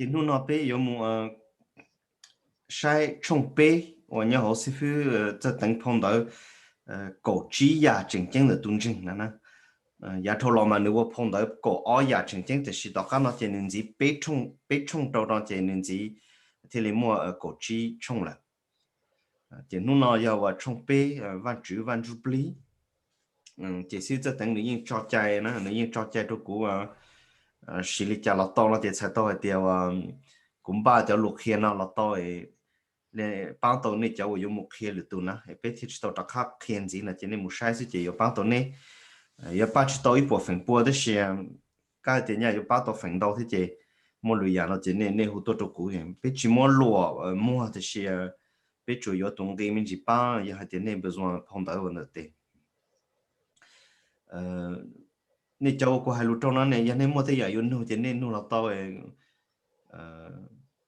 Ces hnub no peb yuav mus saib tshooj peb uas nyob hauv xib fwb Txawj Teev phau ntawv kaum tsib yam tseem ceeb ntawm tus ntseeg no. Yav dhau los mas nws ua phau ntawv kaum ob yam tseem ceeb, tiam sis tom qab no ces nws ntxiv peb tshooj rau no ces nws ntxiv thiaj li muaj kaum tsib tshooj lawm. Ces hnub no yog uas tshooj peb, Vajtswv Vaj Ntsuj Plig. Ces xib fwb Txawj Teev nws yeej tso cai na, nws yeej tso cai rau kuv siv li cas los tau no ces txhais tau hais tias kuv npaj cov lus qhia no los tau, paab tau nej cov uas yuav mus qhia lwm tus na, peb thiaj tsis tau rov qab qhia ntxiv no ces nej mus saib xwb ces yuav paab tau nej. Yuav pab tsis tau ib puas feem pua tab sis kab tias nyaj yuav pab tau feem ntau thiab ces muaj lwm yam no ces nej hu tuaj rau kuv. Peb tsis muab luam muag, tiam sis peb tsuas yuav tus nqi me ntsis paab yog hais tias nej npawm zoo phau ntawv ua ntawm tes. Nej cov uas kuv hais lus rau no ne, yog nej muaj tej yam yuav nug ces nej nug los tau.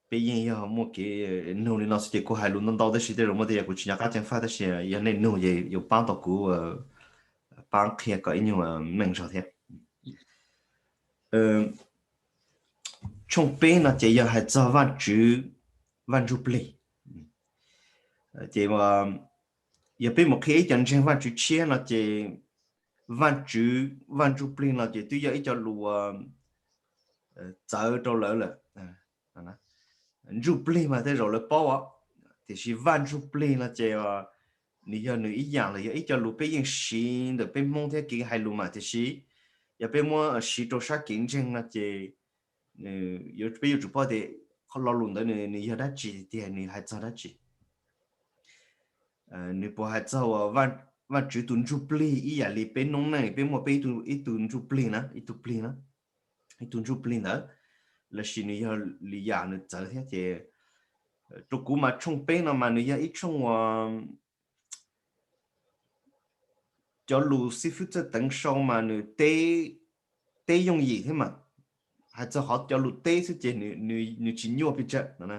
Peb yeej yog muaj kev nug li no xwb ces kuv hais lus ntau ntau tab sis tej zaum muaj tej yam kuv tsis nco qab ceev faj, tab sis yog nej nug ces yuav paab tau kuv paab qhia kom ib nyuag meej zog thiab. Tshooj peb no ces yog hais txog Vajtswv Vaj Ntsuj Plig. Ces yog peb mus qhia ib cov ntseeg Vajtswv tshiab no ces Vajtswv Vaj Ntsuj Plig no ces twb yog ib co lus txawv rau lawv lawm. Ntsuj plig mas tej zaum lawv paub os, tiam sis Vaj Ntsuj Plig no ces nws yog nws ib yam los yog ib co lus peb yeej siv ntawm peb Hmoob thiab kev hais lus mas, tiam sis yog peb muab siv rau sab kev ntseeg no ces peb yuav tsum paub tias lo lus ntawd nws yog dab tsi tiag, nws hais txog dab tsi. Nws puas hais txog uas Vajtswv tus ntsuj plig ib yam li peb noob neej peb muaj peb ib tug ntsuj plig na, ib tug plig na, ib tug ntsuj plig ntawd, lossis nws yog li yam nws txawv thiab ces rau kuv mas tshooj peb no mas nws yog ib tshooj uas cov lus xib fwb Txawj Teev sau mas nws teb yooj yim thiab mas, hais txog qhov cov lus teb xwb ces nws tsis nyuaj pes tsawg no.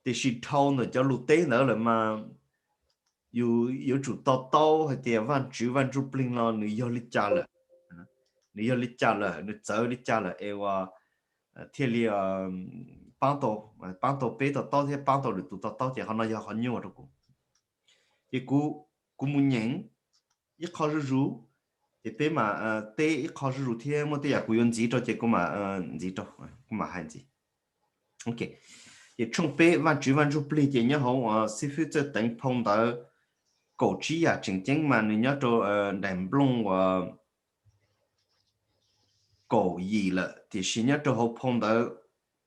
Tiam sis dhau ntawm cov lus teb ntawd lawm mas yus yuav tsum to taub hais tias Vajtswv Vaj Ntsuj Plig no nws yog li cas lawm, nws yog li cas lawm, nws txawv li cas lawm es uas thiaj li paab tau peb to taub thiab paab tau lwm tus to taub ces qhov no yog qhov nyuaj rau kuv. Ces kuv mus nyeem ib qho zuj zus, ces peb mam teb ib qho zuj zus thiab muaj tej yam kuv yuav ntxiv rau ces kuv mam ntxiv rau, kuv mam hais ntxiv. Ces tshooj peb Vajtswv Vaj Ntsuj Plig ces nyob hauv xib fwb Txawj Teev phau ntawv kaum tsib yam tseem ceeb mas nws nyob rau daim nplooj uas kaum yim lawm, tiam sis nyob rau hauv phau ntawv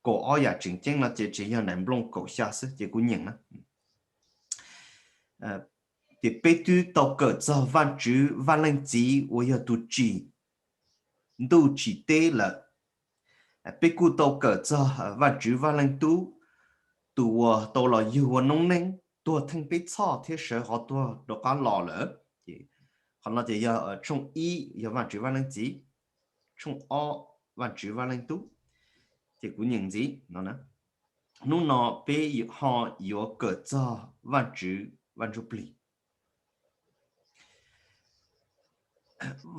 kaum ob yam tseem ceeb no ces tseem yog daim nplooj kaum xya xwb ces kuv nyeem na. Ces peb twb tau kawm txog Vajtswv Vaj Leej Txiv uas yog tus tsim ntuj tsim teb lawm. Peb kuj tau kawm txog Vajtswv Vaj Leej Tub, tus uas tau los yug ua noob neej tuag theej peb txhoj thiab sawv qhov tuag rov qab los lawm. Qhov no ces yog tshooj ib yog Vajtswv Vaj Leej Txiv, tshooj ob Vajtswv Vaj Leej Tub. Ces kuv nyeem ntxiv no. Hnub no peb ho yuav kawm txog Vajtswv Vaj Ntsuj Plig.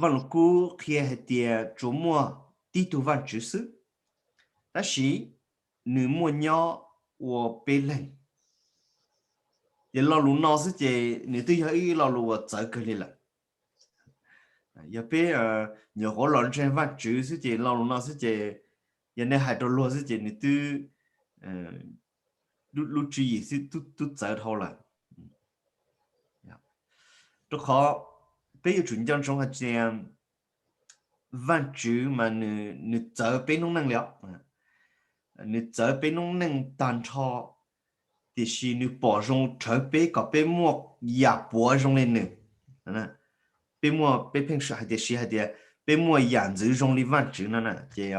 Vaj Lug Kub qhia hais tias tsuas muaj tib tug Vajtswv xwb, tab sis nws muaj nyob ua peb leeg. Ces lo lus no xwb ces nws twb yog ib lo lus uas txawv kawg li lawm. Yog peb nyuam qhuav los ntseeg Vajtswv xwb ces lo lus no xwb ces yog nej hais rau luag xwb ces nws twb, lub tswv yim xwb twb txawv dhau lawm. Rau qhov peb yuav tsum nco ntsoov hais tias Vajtswv mas nws txawv peb noob neej li os. Nws txawv peb noob neej tag nrho, tiam sis nws pom zoo rhawv peb kom peb muaj yam puav zoo li nws. Peb muaj, peb pheej hais tias siv hais tias peb muaj yam ntxwv zoo li Vajtswv no na ces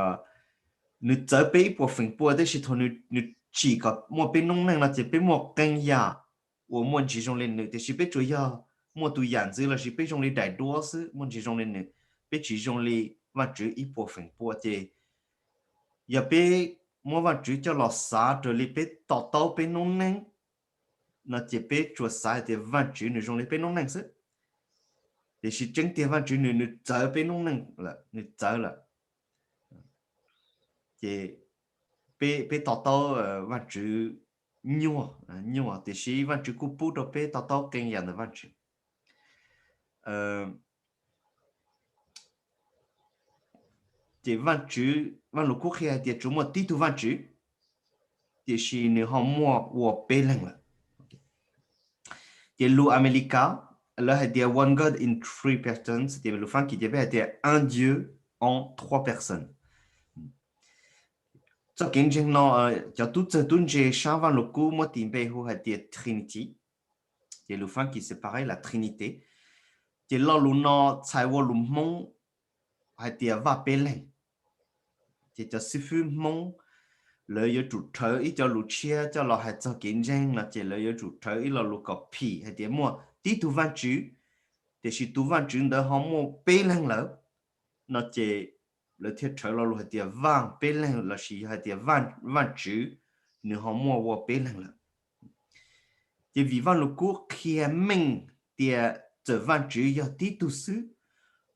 nws txawv peb ib puas feem pua tab sis thaum nws tsim kom muaj peb noob neej no ces peb muaj qee yam uas muaj ntsis zoo li nws, tiam sis peb tsuas yog muaj tus yam ntxwv lossis peb zoo li daim duab xwb muaj ntsis zoo li nws, peb tsis zoo li Vajtswv ib puas feem pua ces yog peb muab Vajtswv coj los xav raws li peb to taub peb noob neej no ces peb tsuas xav hais tias Vajtswv nws zoo li peb noob neej xwb. Tiam sis tseeb tiag Vajtswv nws, nws txawv peb noob neej lawm, nws txawv lawm. Ces peb to taub Vajtswv nyuaj, nyuaj, tiam sis Vajtswv kuj pub rau peb to taub qee yam ntawm Vajtswv. Ces Vajtswv, Vaj Lus Kub qhia hais tias tsuas muaj tib tug Vajtswv, tiam sis nws ho muaj ua peb leeg lawm. Ces lus Amelikas lawv hais tias one God in three persons, ces lus Fab Kis ces peb hais tias un Dieu en trois personnes. Txoj kev ntseeg no, cov tub txawg tub ntse saab Vaj Lus Kub muab tis npe hu hais tias Trinity, ces lus Fab Kis se pab hais la Trinité. Ces lo lus no txhais ua lus Hmoob hais tias Vaj peb leeg. Ces cov xib fwb Hmoob lawv yuav tsum rhawv ib co lus tshiab coj los hais txog kev ntseeg no ces lawv yuav tsum rhawv ib lo lus kom phim hais tias muaj tib tug Vajtswv, tiam sis tus Vajtswv ntawd ho muaj peb leeg lawm no ces lawv thiaj rhawv lo lus hais tias Vaj peb leeg lossis yog hais tias Vajtswv nws ho muaj ua peb leeg lawm. Ces vim Vaj Lus Kub qhia meej tias txawm Vajtswv yog tib tug xwb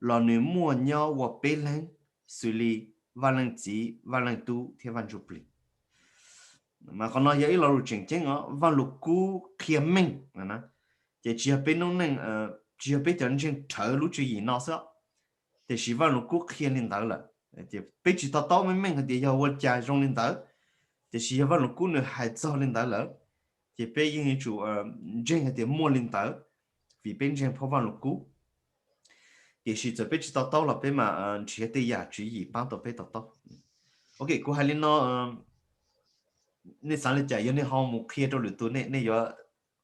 los nws muaj nyob ua peb leeg, xws li Vaj Leej Txiv, Vaj Leej Tub thiab Vaj Ntsujplig. Mas qhov no yog ib lo lus tseem ceeb os, Vaj Lus Kub qhia meej, ces tsis yog peb noob neej, tsis yog peb cov ntseeg rhawv lub tswv yim no xwb, tiam sis Vaj Lus Kub qhia li ntawd lawm. Peb tsis to taub meej meej hais tias yog ua cas zoo li ntawd, tiam sis yog Vaj Lus Kub nws hais txog li ntawd lawm, ces peb yeej yuav tsum ntseeg hais tias muaj li ntawd, vim peb ntseeg phau Vaj Lus Kub. Tiam sis txawm peb tsis to taub los peb mam nrhiav tej yam tswv yim paab tau peb to taub. Ok, kuv hais li no, nej xaav li cas, yog nej ho mus qhia rau lwm tus, nej yuav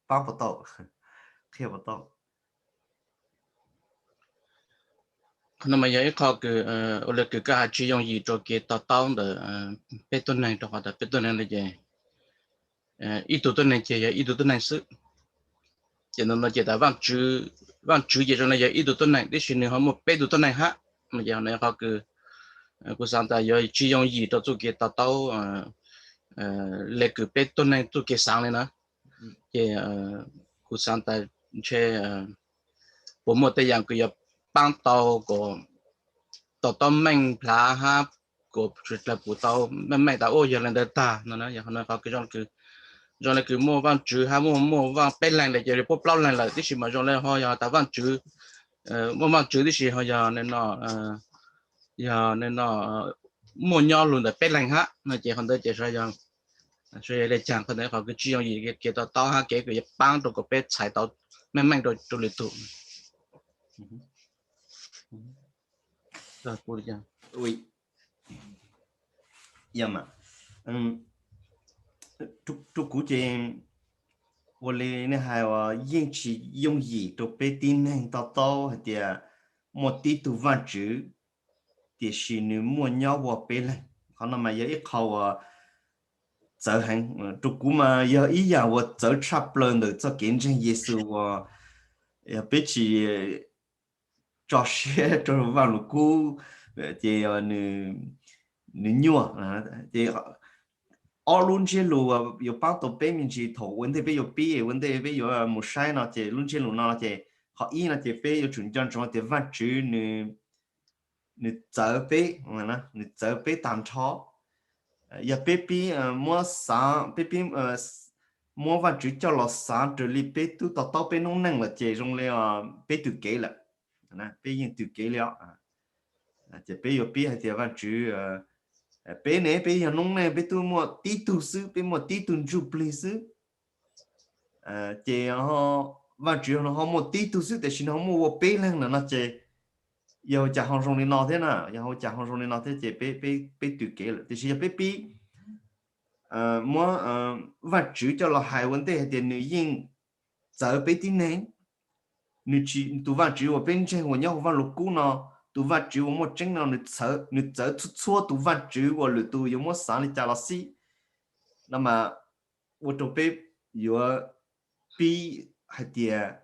paab puas tau, qhia puas tau? Qhov no mas yog ib qho kws ua le kws koj has tsis yooj yim rau kev to taub ntawm peb tuab neeg, rau qhov tas peb tuab neeg no ces ib tug tuab neeg ces yog ib tug tuab neeg xwb. Ces no no ces tas Vaajtswv ces zoo le yog ib tug tuab neeg, tiam sis nws ho muaj peb tug tuab neeg hab. No ces qhov kws kuv xaav tas yuav tsis yooj yim rau txuj kev to taub le kws peb tuab neeg txuj kev xaav li na. Ces kuv xaav tas ntshe puas muaj tej yaam kws yuav paab tau kom to taub meej plhav hab kom sawv dlawg pum tau meej meej tas ua yog le ntawd tag no. Yog qhov no qhov kws zoo le kws muaj Vaajtswv hab muaj, muaj Vaaj peb leeg le ces puab plaub leeg lawm, tiam sis mas zoo le ho yog tas Vaajtswv, muaj Vaajtswv tiam sis ho yog no, yog no muaj nyob lug ntawm peb leeg hab no ces qhov ntawd ces yog le caag, qhov ntawd qhov kws tsis yooj yim kev to taub hab kev kws yuav paab rau kom peb txhais tau meej meej rau lwm tug. Rau kuv ces ua li nej hais uas yeej tsis yooj yim rau peb tib neeg to taub hais tias muaj tib tug Vaajtswv, tiam sis nws muaj nyob ua peb leeg. Qhov no mas yog ib qho uas txawv heev, rau kuv mas yog ib yam uas txawv tshaj plaws ntawm txoj kev ntseeg Yexus uas yog peb tsis tso siab rau Vaaj Lug Kub ces nws nyuaj. Ces ob lub ntsiab lus yuav paab tau peb me ntsis thaum ua ntej peb yuav pib, ua ntej peb yuav mus saib no ces lub ntsiab lus no ces qhov ib no ces peb yuav tsum nco ntsoov tias Vaajtswv nws txawv peb, nws txawv peb tag nrho. Yog peb pib muab xaav, peb pib muab Vaajtswv coj los xaav raws li peb tub to taub peb noob neej lawm ces zoo li peb tws kev lawm, peb yeej tws kev li os. Ces peb yuav pib hais tias Vaajtswv, peb ne peb yog noob neej peb tub muaj tib tug xwb, peb muaj tib tug ntsuj plig xwb. Ces Vaajtswv ho muaj tib tug xwb tiam sis nws ho muaj ua peb leeg lawm no ces yog ua cas ho zoo li no thiab na, yog ua cas ho zoo li no thiab ces peb tws kev lawm. Tiam sis yog peb pib muab Vaajtswv coj los hais ua ntej hais tias nws yeej txawv peb tib neeg, nws tsis, tus Vaajtswv uas peb ntseeg uas nyob hauv Vaaj Lug Kub no, tus Vaajtswv uas muaj tseeb no, nws txawv txhua txhua tus vaajtswv uas lwm tus yuav muab xaav li cas los xij, no mas ua rau peb yuav pib hais tias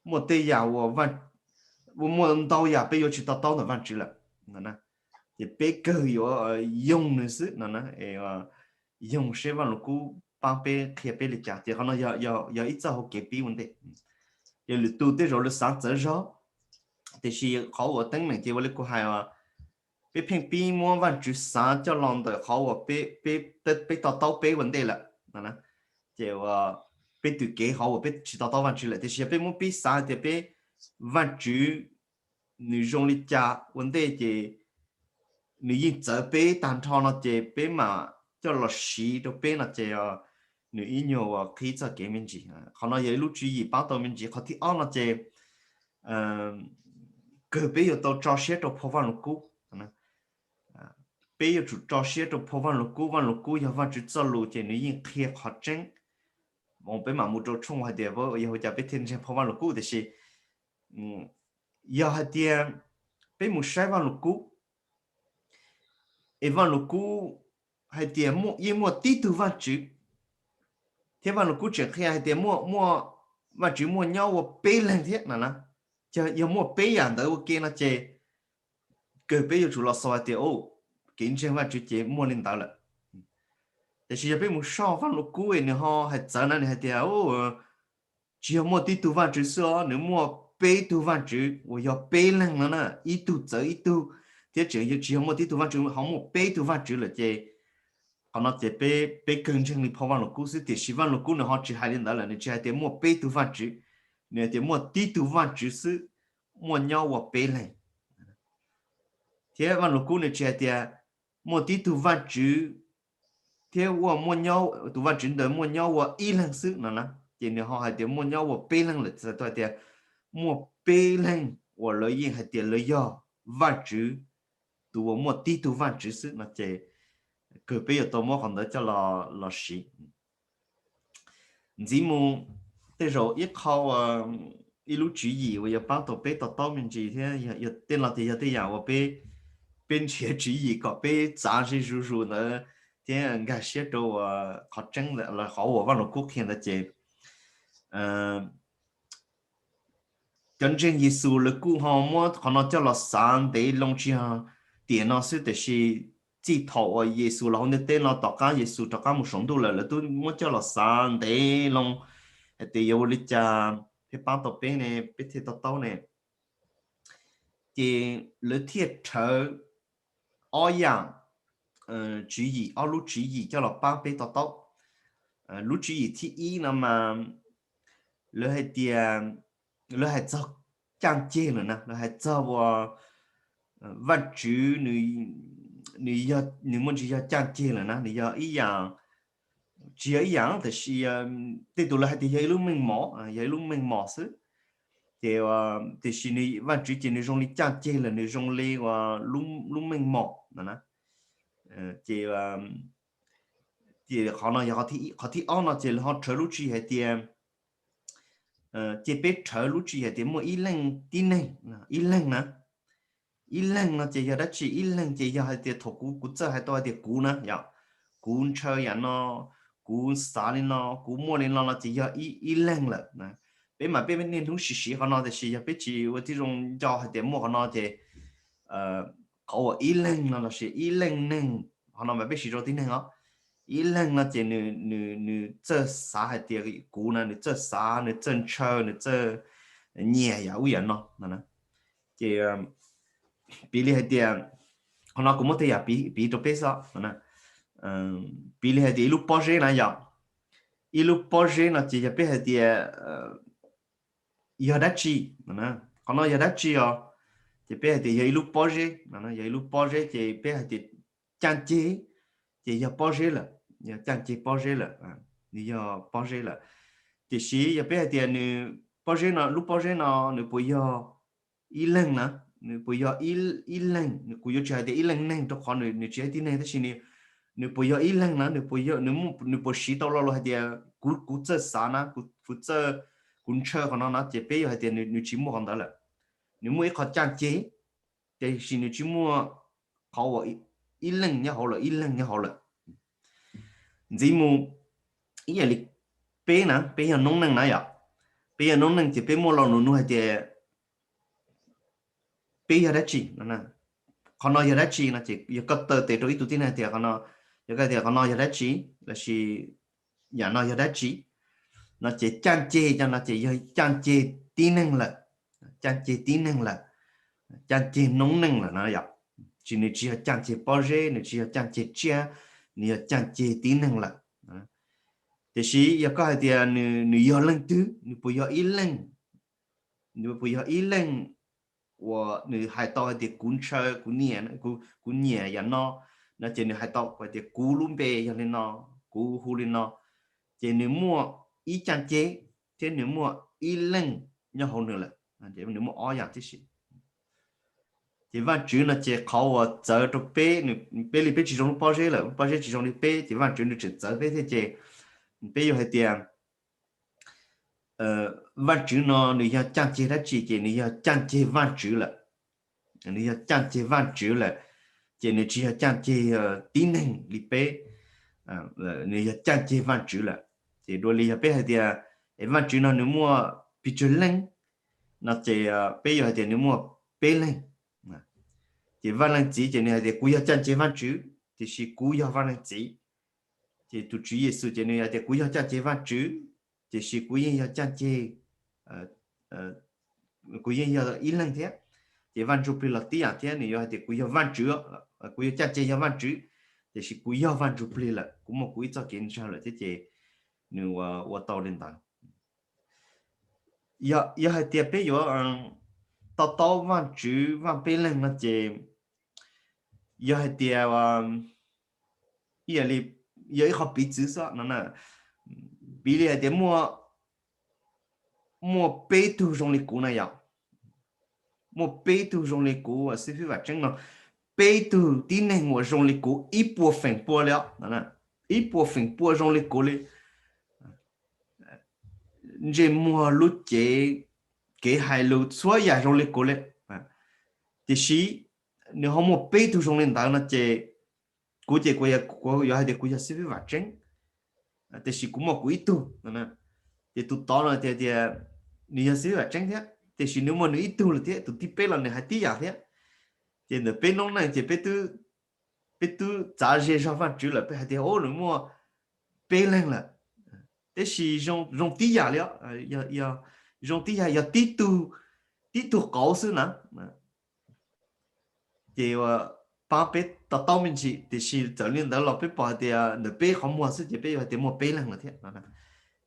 muaj tej yam uas, muaj ntau yam peb yuav tsis to taub ntawm Vaajtswv lawm. Ces peb kawg yuav yoog nws xwb no, yoog seb Vaaj Lug Kub paab peb qhia peb li cas. Ces qhov no yog ib txoj hauv kev pib ua ntej. Ces lwm tus tej zaum lawv xaav txawv zog, tiam sis qhov uas teeb meem ces ua li kuv hais, peb pheej pib muab Vajtswv xav coj los ntawm qhov uas peb to taub peb ua ntej lawm no, ces peb tws kev qhov uas peb tsis to taub Vajtswv lawm. Tiam sis yog peb muab pib xav hais tias peb, Vajtswv nws zoo li cas ua ntej ces nws yeej txawv peb tag nrho no ces peb mam coj los siv rau peb no ces nws ib nyuag ua qhib txoj kev me ntsis. Qhov no yog ib lub tswv yim paub tau me ntsis. Qhov thib ob no ces kawg peb yuav tau tso siab rau phau Vaj Lug Kub. Peb yuav tsum tso siab rau phau Vaj Lug Kub. Vaj Lug Kub yog Vajtswv txoj lus ces nws yeej qhia qhov tseeb. Peb mam mus rau tshooj hais tias yog ua cas peb thiaj ntseeg phau Vaj Lug Kub. Tiam sis yog hais tias peb mus saib Vaj Lug Kub, es Vaj Lug Kub hais tias yeej muaj tib tug Vajtswv, thiab Vaj Lug Kub tseem qhia hais tias muaj, Vajtswv muaj nyob ua peb leeg thiab no na. Yog muaj peb yam ntawd ua ke no ces kawg peb yuav tsum los xaus hais tias kev ntseeg Vajtswv ces muaj li ntawd lawm. Tiam sis yog peb mus soj Vaj Lug Kub nws ho hais txawv na, nws hais tias tsis yog muaj tib tug Vajtswv xwb os, nws muaj peb tug Vajtswv uas yog peb leeg no na, ib tug txawv ib tug, thiab tseem tsis yog muaj tib tug Vajtswv, ho muaj peb tug Vajtswv lawm ces qhov no ces peb kawg ntseeg li phau Vaj Lug Kub xwb. Tiam sis Vaj Lug Kub nws ho tsis hais li ntawd lawm, nws tsis hais tias muaj peb tug Vajtswv, nws hais tias muaj tib tug Vajtswv xwb, muaj nyob ua peb leeg. Thiab Vaj Lug Kub nws tsis hais tias muaj tib tug Vajtswv thiab ua muaj nyob, tus Vajtswv ntawd muaj nyob ua ib leeg xwb no na, ces nws ho hais tias muaj nyob ua peb leeg lawm, txhais tau hais tias muaj peb leeg uas lawv yeej hais tias lawv yog Vajtswv, tus uas muaj tib tug Vajtswv xwb no ces kawg peb yuav tau muab qhov ntawd coj los siv. Ntxiv mus tej zaum ib qho, ib lub tswv yim uas yuav pab tau peb to taub me ntsis thiab tej no ces yog tej yam uas peb, peb nrhiav tswv yim kom peb txav ze zuj zus ntawd thiab nkag siab rau qhov tseeb los qhov uas Vaj Lug Kub qhia ntawd ces cov ntseeg Yexus lawv kuj ho muab qhov no coj los xav ntev loo tsis yog tiam no xwb, tiam sis txij thaum uas Yexus los hauv ntiaj teb no, tom qab Yexus rov qab mus saum ntuj lawm, lawv twb muab coj los xav ntev loo hais tias yuav ua li cas thiaj pab tau peb ne, peb thiaj to taub ne. Ces lawv thiaj rhawv ob yam tswv yim, ob lub tswv yim coj los pab peb to taub. Lub tswv yim thib ib no mas lawv hais tias, lawv hais txog caj ceg lawm na, lawv hais txog uas Vajtswv nws, nws muaj ntsis yog caj ceg lawm na, nws yog ib yam, tsis yog ib yam, tiam sis tej tus lawv hais tias yog ib lub meej mom, yog ib lub meej mom xwb. Ces tiam sis Vajtswv ces nws zoo li caj ceg lawm, nws zoo li uas lub meej mom no na. Ces qhov no yog qhov thib ob no ces lawv ho rhawv lub tswv yim hais tias, ces peb rhawv lub tswv yim hais tias muaj ib leeg tib neeg, ib leeg na. Ib leeg no ces yog dab tsi? Ib leeg ces yog hais tias thaum kuv, kuv txawj hais tau hais tias kuv na yom, kuv ntshaw yam no, kuv xav li no, kuv muaj li no no ces yog ib leeg lawm. Peb mas peb niaj hnub siv siv qhov no tiam sis yog peb tsis ua tib zoo nco hais tias muaj qhov no ces qhov uas ib leeg no lossis ib leej neeg, qhov no mas peb siv rau tib neeg os. Ib leeg no ces nws txawj xav hais tias kuv na, nws txawj xav, nws txawj ntshaw, nws txawj nyiam yam ub yam no no. Ces piv li hais tias, qhov no kuv muab tej yam piv rau peb xwb. Piv li hais tias ib lub pob zeb na yom, ib lub pob zeb no ces yog peb hais tias yog dab tsi, qhov no yog dab tsi os, ces peb hais tias yog ib lub pob zeb, yog ib lub pob zeb ces peb hais tias caj ceg, ces yog pob zeb lawm, yog caj ceg pob zeb lawm, nws yog pob zeb lawm. Tiam sis yog peb hais tias nws pob zeb no, lub pob zeb no nws puas yog ib leeg na, nws puas yog ib leeg, kuv yuav tsis hais tias ib leej neeg rau qhov nws tsis yog ib tug neeg, tab sis nws puas yog ib leeg na, nws puas siv tau lo lus hais tias kuv, kuv txawj xav na, kuv txawj, kuv ntshaw qhov no na, ces peb yuav hais tias nws tsis muaj qhov ntawd lawm. Nws muaj ib qho caj ceg, tiam sis nws tsis muaj qhov uas ib leeg nyob hauv lawm, ib leeg nyob hauv lawm. Ntxiv mus ib yam li peb na, peb yog noob neej na yom, peb yog noob neej ces peb muaj lo lus nug hais tias peb yog dab tsi? Qhov no yog dab tsi no ces yog koj taw tes rau ib tug tib neeg tias, yog koj tias qhov no yog dab tsi lossis yam no yog dab tsi no ces caj ceg cov no ces yog caj ceg tib neeg lawm, caj ceg tib neeg lawm, caj ceg noob neej lawm no yom. tsis, nws tsis yog caj ceg pob zeb, nws tsis yog caj ceg tsiaj, nws yog caj ceg tib neeg lawm. Tiam sis yog koj hais tias nws yog leej twg, nws puas yog ib leeg, nws puas yog ib leeg uas nws hais tau hais tias kuv ntshaw, kuv nyiam, kuv nyiam yam no, no ces nws hais tau hais tias kuv lub npe yog li no, kuv hu li no, ces nws muaj ib caj ceg thiab nws muaj ib leeg nyob hauv nws lawm, nws muaj ob yam tib si. Ces Vajtswv no ces qhov uas txawv rau peb, peb li peb tsis zoo lub pob zeb lawm, lub pob zeb tsis zoo li peb, ces Vajtswv nws tseem txawv peb thiab ces peb yuav hais tias Vajtswv no nws yog caj ceg dab tsi ces nws yog caj ceg Vajtswv lawm. Nws yog caj ceg Vajtswv lawm, ces nws tsis yog caj ceg tib neeg li peb, nws yog caj ceg Vajtswv lawm. Ces dua li yog peb hais tias es Vajtswv no nws muaj pes tsawg leeg, no ces peb yuav hais tias nws muaj peb leeg. Ces Vaj Leej Txiv ces nws hais tias kuv yog caj ceg Vajtswv, tiam sis kuv yog Vaj Leej Txiv. Ces tus Tswv Yexus ces nws hais tias kuv yog caj ceg Vajtswv, tiam sis kuv yeej yog caj ceg, kuv yeej yog ib leeg thiab. Ces Vaj Ntsujplig los tib yam thiab, nws yuav hais tias kuv yog Vajtswv, kuv yog caj ceg yog Vajtswv, tiam sis kuv yog Vaj Ntsujplig lawm, kuv muaj kuv ib txoj kev ntseeg lawm thiab ces nws ua tau li ntawd. Yog hais tias peb yuav to taub Vajtswv Vaj Peb Leeg no ces yog hais tias ib yam li, yog ib qho piv txwv xwb no, piv li hais tias muaj peb tug zoo li kuv na yom, muaj peb tug zoo li kuv xib fwb Vam Tseeb no, peb tug tib neeg uas zoo li kuv ib puas feem pua li os, ib puas feem pua zoo li kuv li, ntsej muag lub cev, kev hais lus txhua yam zoo li kuv li. Tiam sis nws ho muaj peb tug zoo li ntawd no ces kuv ces kuv yuav hais tias kuv yog xib fwb Vam Tseeb, tiam sis kuv muaj kuv ib tug. Ces tus tod no tias tias nws yog xib fwb Vam Tseeb thiab, tiam sis nws muaj nws ib tug lawm thiab, tus thib peb los nws hais tib yam thiab. Ces ntawm peb noob neej ces peb twb txav ze zog Vajtswv lawm, peb hais tias o nws muaj peb leeg lawm, tiam sis zoo tib yam li, zoo tib yam, yog tib tug, tib tug qauv xwb na. Ces pab peb to taub me ntsis, tiam sis txawm li ntawd los peb pom hais tias ntawm peb qhov muag xwb ces peb yuav hais tias muaj peb leeg lawm thiab,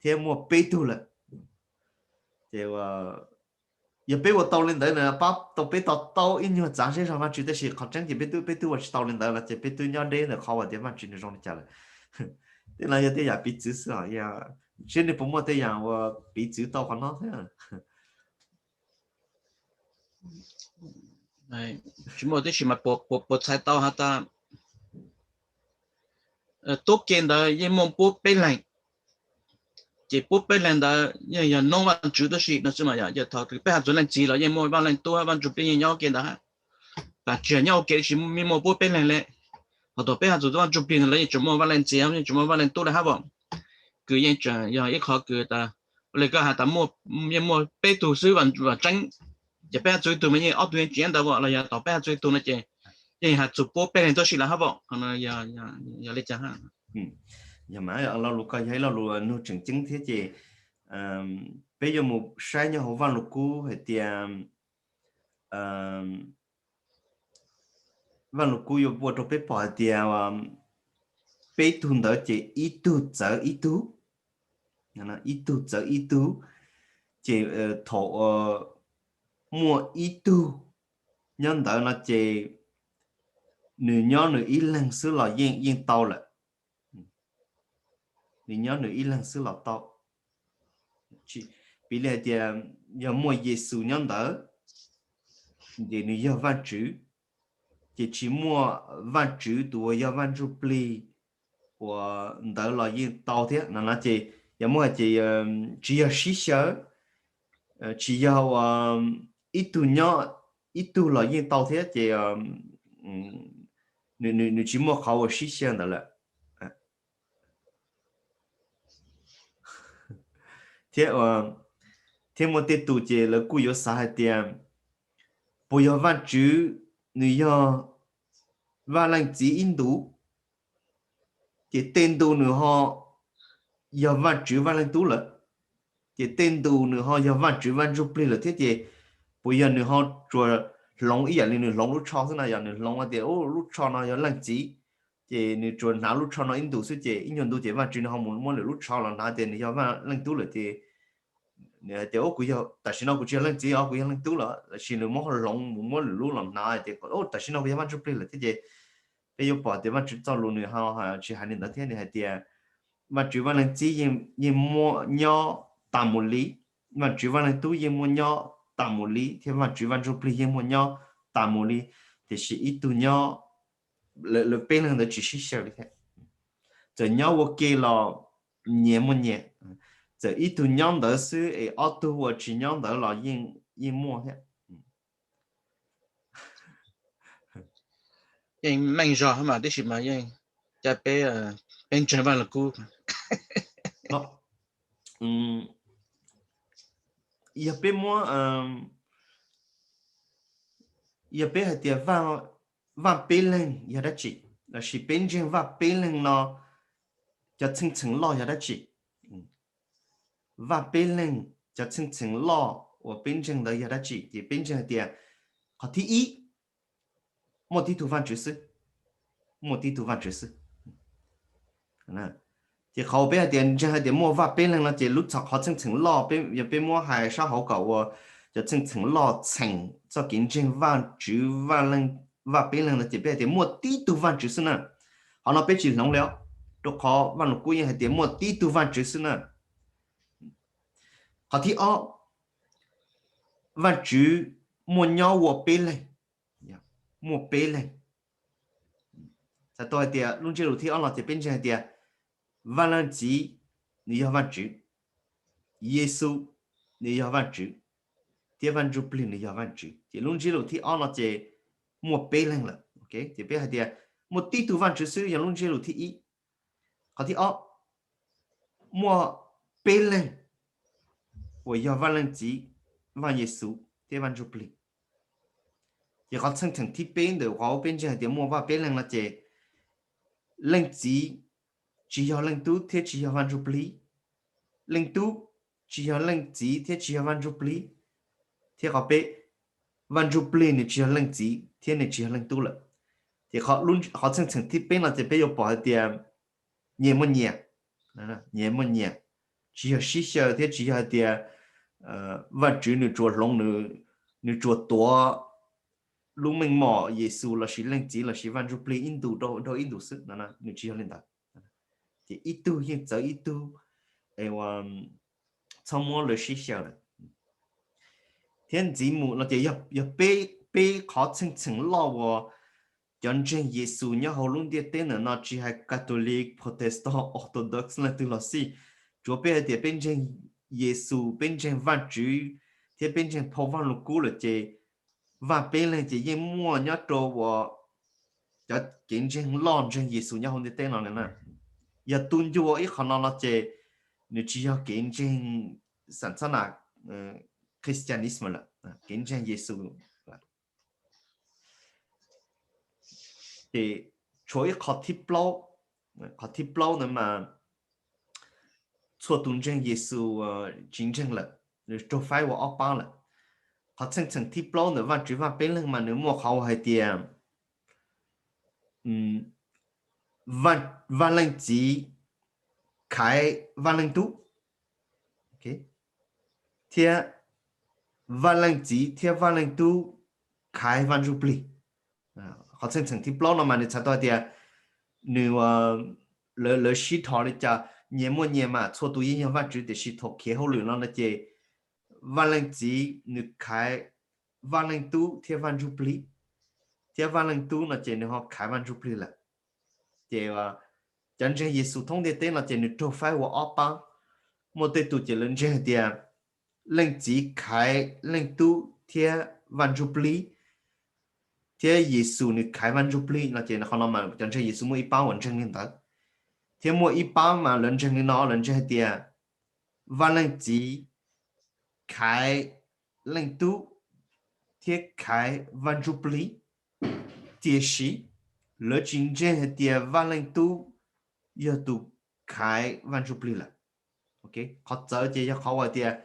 thiab muaj peb tug lawm. Ces yog peb ua tau li ntawd na pab tau peb to taub ib nyuag txav zeb zog Vajtswv, tab sis qhov tseeb ces peb twb, peb twb ua tsis tau li ntawd los ces peb twb nyob deb ntawm qhov uas tias Vajtswv nws zoo li cas lawm. Tej no yog tej yam piv txwv xwb os, seb nws puas muaj tej yam uas piv txwv tau qhov no thiab. Tsis muaj tib si mas puas txhais tau has tas tub ke ntawd yeej muaj puab peb leeg, ces puab peb leeg ntawd yeej yog noob Vajtswv tib si no xwb mas yog thaum peb has txug Leej Txiv los yeej muaj Vaj Leej Tub, Vaj Ntsujplig yeej nyob ua ke ntawd hab. Tsis yog nyob ua ke tib si, yeej muaj puab peb leeg li. Ho thaum peb has txug Vaj Ntsujplig ntawd los yeej tseem muaj Vaj Leej Txiv, yeej tseem muaj Vaj Leej Tub li hab as. Kws yeej tseem yog ib qhov kws tas, ua li koj has tas yeej muaj peb tug xwb Vam Tseeb, ces peb has txug ib tug mas yeej ob tug yeej tseem nyob ntawd as, los yog thaum peb has txug ib tug no ces yeej has txug puab peb leeg tib si lawm hab as. Qhov no yog li cas hab? Yog mas lo lus ko yog ib lo lus nug tseem ceeb thiab ces peb yuav mus saib nyob hauv Vaj Lug Kub hais tias, Vaj Lug Kub yuav ua rau peb pom hais tias peb tug ntawd ces ib tug txawv ib tug, ib tug txawv ib tug, ces thaum muaj ib tug nyob ntawd no ces nws nyob nws ib leeg xwb los yeej, yeej tau lawm. Nws nyob nws ib leeg xwb los tau. Piv li hais tias yog muaj Yexus nyob ntawd, ces nws yog Vajtswv, ces tsis muaj Vajtswv tus uas yog Vaj Ntsujplig uas ntawd los yeej tau thiab no na. Ces yog muaj hais tias tsis yog sib xyaw, tsis yog ib tug nyob ib tug los yeej tau thiab ces nws tsis muaj qhov uas sib xyaw ntawd lawm. Thiab, thiab muaj tej tus ces lawv kuj yuav xav hais tias puas yog Vajtswv nws yog Vaj Leej Txiv ib ntus, ces tej ntu nws ho yog Vajtswv Vaj Leej Tub lawm, ces tej ntu nws ho yog Vajtswv Vaj Ntsujplig lawm thiab ces puas yog nws ho tsuas hloov ib yam li nws hloov lub tsho xwb no, yog nws hloov tias lub tsho no yog leej txiv, ces nws tsuas hnav lub tsho no ib ntus xwb ces ib nyuag ntu ces Vajtswv nws ho mus muab lwm lub tsho los hnav tias nws yog leej tub lawm ces nws hais tias, kuv yog, tam sim no kuv tsis yog leej txiv os, kuv yog leej tub lawm. Lossis nws muab hloov mus muab lwm lub los hnav tias, tam sim no kuv yog Vaj Ntsuj Plig lawm thiab ces peb yuav pom tias Vajtswv txoj lus nws ho tsis hais li ntawd thiab, nws hais tias Vajtswv Vaj Leej Txiv yeej muaj nyob tas mus li, Vajtswv Vaj Leej Tub yeej muaj nyob tas mus li, thiab Vajtswv Vaj Ntsuj Plig yeej muaj nyob tas mus li, tiam sis ib tug nyob, lawv peb leeg ntawd tsis sib xyaw li thiab. Txawm nyob ua ke los nyias muaj nyias, txawm ib tug nyob ntawd xwb es ob tug uas tsis nyob ntawd los yeej muaj thiab. Yeej meej zog mas tib si mas yeej cov peb, peb ntseeg Vaj Lug Kub. Yog peb muab, yog peb hais tias Vaj Peb Leeg yog dab tsi, lossis peb ntseeg Vaj Peb Leeg no cov txheej txheem loj yog dab tsi, Vaj Peb Leeg cov txheej txheem loj uas peb ntseeg ntawd yog dab tsi, ces peb ntseeg hais tias qhov thib ib, muaj tib tug Vajtswv xwb, muaj tib tug Vajtswv xwb. Ces qhov uas peb hais tias ntseeg hais tias muaj Vaj Peb Leeg no ces lub txhom qhov txheej txheem loj, yog peb muab hais sab hauv kom ua cov txheej txheem loj txheem txoj kev ntseeg Vajtswv, Vaj Peb Leeg no ces peb hais tias muaj tib tug Vajtswv xwb na. Qhov no peb tsis hloov li os, rau qhov Vaj Lug Kub yeej hais tias muaj tib tug Vajtswv xwb na. Qhov thib ob, Vajtswv muaj nyob ua peb leeg, muaj peb leeg. Txhais tau hais tias lub ntsiab lus thib ob no ces peb ntseeg hais tias Vaj Leej Txiv nws yog Vajtswv, Yexus nws yog Vajtswv, thiab Vaj Ntsuj Plig nws yog Vajtswv. Ces lub ntsiab lus thib ob no ces muaj peb leeg lawm. Ces peb hais tias muaj tib tug Vajtswv xwb yog lub ntsiab lus thib ib. Qhov thib ob, muaj peb leeg uas yog Vaj Leej Txiv, Vaj Yexus thiab Vaj Ntsuj Plig. Ces qhov txheej txheem thib peb ntawm qhov peb ntseeg hais tias muaj Vaj Peb Leeg no ces Leej Txiv tsis yog Leej Tub thiab tsis yog Vaj Ntsuj Plig, Leej Tub tsis yog Leej Txiv thiab tsis yog Vaj Ntsuj Plig, thiab qhov peb, Vaj Ntsuj Plig nws tsis yog Leej Txiv thiab nws tsis yog Leej Tub lawm. Ces qhov txheej txheem thib peb no ces peb yuav pom hais tias nyias muaj nyias, nyias muaj nyias, tsis yog sib xyaw thiab tsis yog hais tias Vajtswv nws tsuas hloov, nws tsuas tuav lub meej mom Yexus lossis Leej Txiv lossis Vaj Ntsuj Plig ib ntus dhau ib ntus xwb no, nws tsis yog li ntawd. Ces ib tug yeej txawv ib tug, txhob muab lawv sib xyaw lawm. Thiab ntxiv mus no ces yog peb qhov txheej txheem loj uas cov ntseeg Yexus nyob hauv lub ntiaj teb ntawm no tsis hais Catholic, Protestant, Orthodox leej twg los xij, tsuav peb hais tias peb ntseeg Yexus, peb ntseeg Vajtswv, thiab peb ntseeg phau Vaj Lug Kub lawm ces Vaj Peb Leeg ces yeej muaj nyob rau uas cov kev ntseeg loj ntseeg Yexus nyob hauv ntiaj teb no na. Yog tu ncua ib qho no no ces nws tsis yog kev ntseeg xam txhob na Christianism lawm, kev ntseeg Yexus. Ces tshuav ib qho thib plaub, qhov thib plaub ntawd mas txhua tus ntseeg Yexus tsis ntseeg lawm, nws raug faib ua ob pab lawm. Qhov txheej txheem thib plaub ntawm Vajtswv Vaj Peb Leeg mas nws muaj qhov uas hais tias Vaj Leej Txiv khaiv Vaj Leej Tub, thiab Vaj Leej Txiv thiab Vaj Leej Tub khaiv Vaj Ntsuj Plig. Qhov txheej txheem thib plaub no mas nws txhais tau hais tias nws, lawv sib dhos li cas, nyias muaj nyias mas txhua tus yeej yog Vajtswv, tiam sis thaum khiav hauj lwm no no ces Vaj Leej Txiv nws khaiv Vaj Leej Tub thiab Vaj Ntsuj Plig, thiab Vaj Leej Tub no ces nws ho khaiv Vaj Ntsuj Plig lawm. Ces cov ntseeg Yexus thoob ntiaj teb no ces nws raug faib ua ob pab. Muaj tej tus ces lawv ntseeg hais tias Leej Txiv khaiv Leej Tub thiab Vaj Ntsuj Plig, thiab Yexus nws khaiv Vaj Ntsuj Plig no ces qhov no mas cov ntseeg Yexus muaj ib pab uas ntseeg li ntawd. Thiab muaj ib pab mas lawv ntseeg li no, lawv ntseeg hais tias Vaj Leej Txiv khaiv Leej Tub thiab khaiv Vaj Ntsuj Plig, tiam sis lawv tsis ntseeg hais tias Vaj Leej Tub yog tus khaiv Vaj Ntsuj Plig lawm. Qhov txawv ces yog qhov uas tias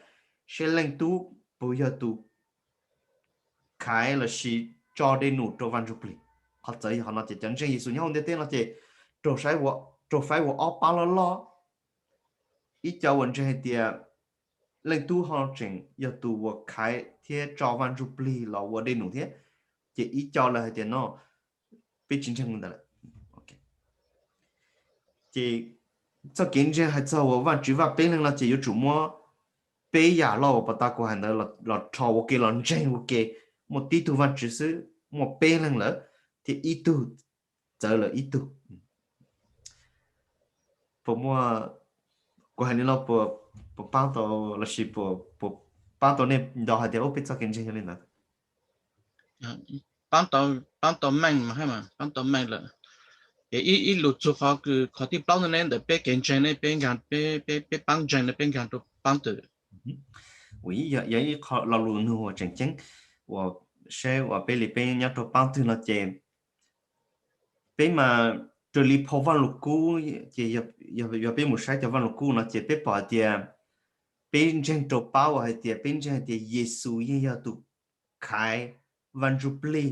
seb Leej Tub puas yog tus khaiv lossis tso dej num rau Vaj Ntsuj Plig. Qhov txawv yog qhov no ces cov ntseeg Yexus nyob hauv ntiaj teb no ces raug faib ua ob pab loj loj. Ib co uas ntseeg hais tias Leej Tub ho tseem yog tus uas khaiv thiab tso Vaj Ntsuj Plig los ua dej num thiab, ces ib co lawv hais tias no, peb tsis ntseeg li ntawd lawm. Ces txoj kev ntseeg hais txog uas Vajtswv Vaj Peb Leeg no ces yuav tsum muab peb yam loj uas pom tas kuv hais ntawd los rho ua ke los ntseeg ua ke, muaj tib tug Vajtswv xwb, muaj peb leeg lawm, thiab ib tug txawv lawm ib tug. Puas muaj, kuv hais li no puas paub tau lossis puas paub tau nej nco hais tias ub peb txoj kev ntseeg yog li ntawd? Paub tau meej mas, paub tau meej lawm. Ces ib lus txug qhov kws qhov thib plaub ntawd ne ntawm peb kev ntseeg ne, peb paab ntseeg ne peb nkag rua paab twg? Yog ib qho lo lus nug uas tseem ceeb uas saib uas peb li peb nyob rau paab twg no ces peb mas raws li phau Vaj Lug Kub ces yog peb mus saib cov Vaj Lug Kub no ces peb pom hais tias peb ntseeg rau paub uas hais tias peb ntseeg hais tias Yexus yeej yog tus khaiv Vaj Ntsuj Plig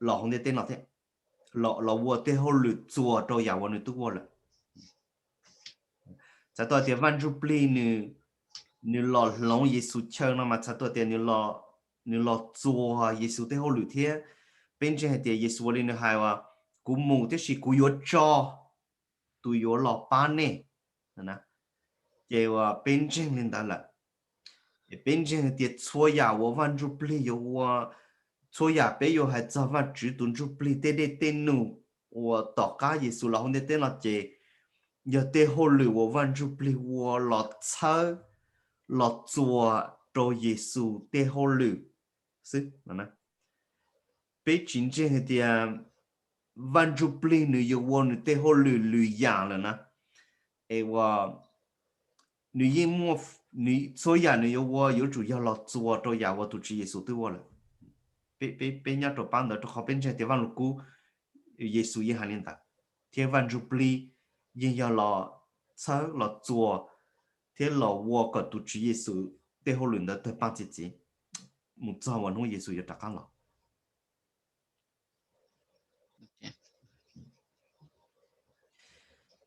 los hauv ntiaj teb no thiab, los ua tej hauj lwm txuas rau yam uas nws tub ua lawm. Txhais tau tias Vaj Ntsuj Plig nws los hloov Yexus chaw no mas txhais tau tias nws los txuas Yexus tej hauj lwm thiab. Peb ntseeg hais tias Yexus ua li nws hais uas kuv mus tiam sis kuv yuav tso tus yuav los pab nej, ces uas peb ntseeg li ntawd lawm. Peb ntseeg hais tias txhua yam uas Vaj Ntsuj Plig yuav ua, txhua yam peb yuav hais txog Vajtswv tus Ntsuj Plig tej dej tej num uas tom qab Yexus los hauv ntiaj teb no ces yog tej hauj lwm uas Vaj Ntsuj Plig ua los txhawb los txuas rau Yexus tej hauj lwm xwb. Peb tsis ntseeg hais tias Vaj Ntsuj Plig nws yuav ua nws tej hauj lwm lwm yam lawm na, es uas nws yeej muaj, txhua yam nws yuav ua yuav tsum yog los txuas rau yam uas tus Tswv Yexus twb ua lawm. Peb nyob rau paub ntawd rau qhov peb ntseeg tias Vaj Lug Kub, Yexus yeej hais li ntawd, thiab Vaj Ntsuj Plig yeej yog los txhawb los txuas thiab los ua kom tus Tswv Yexus tej hauj lwm ntawd tawg paaj txi txiv mus txog uas hnub Yexus yuav rov qab los.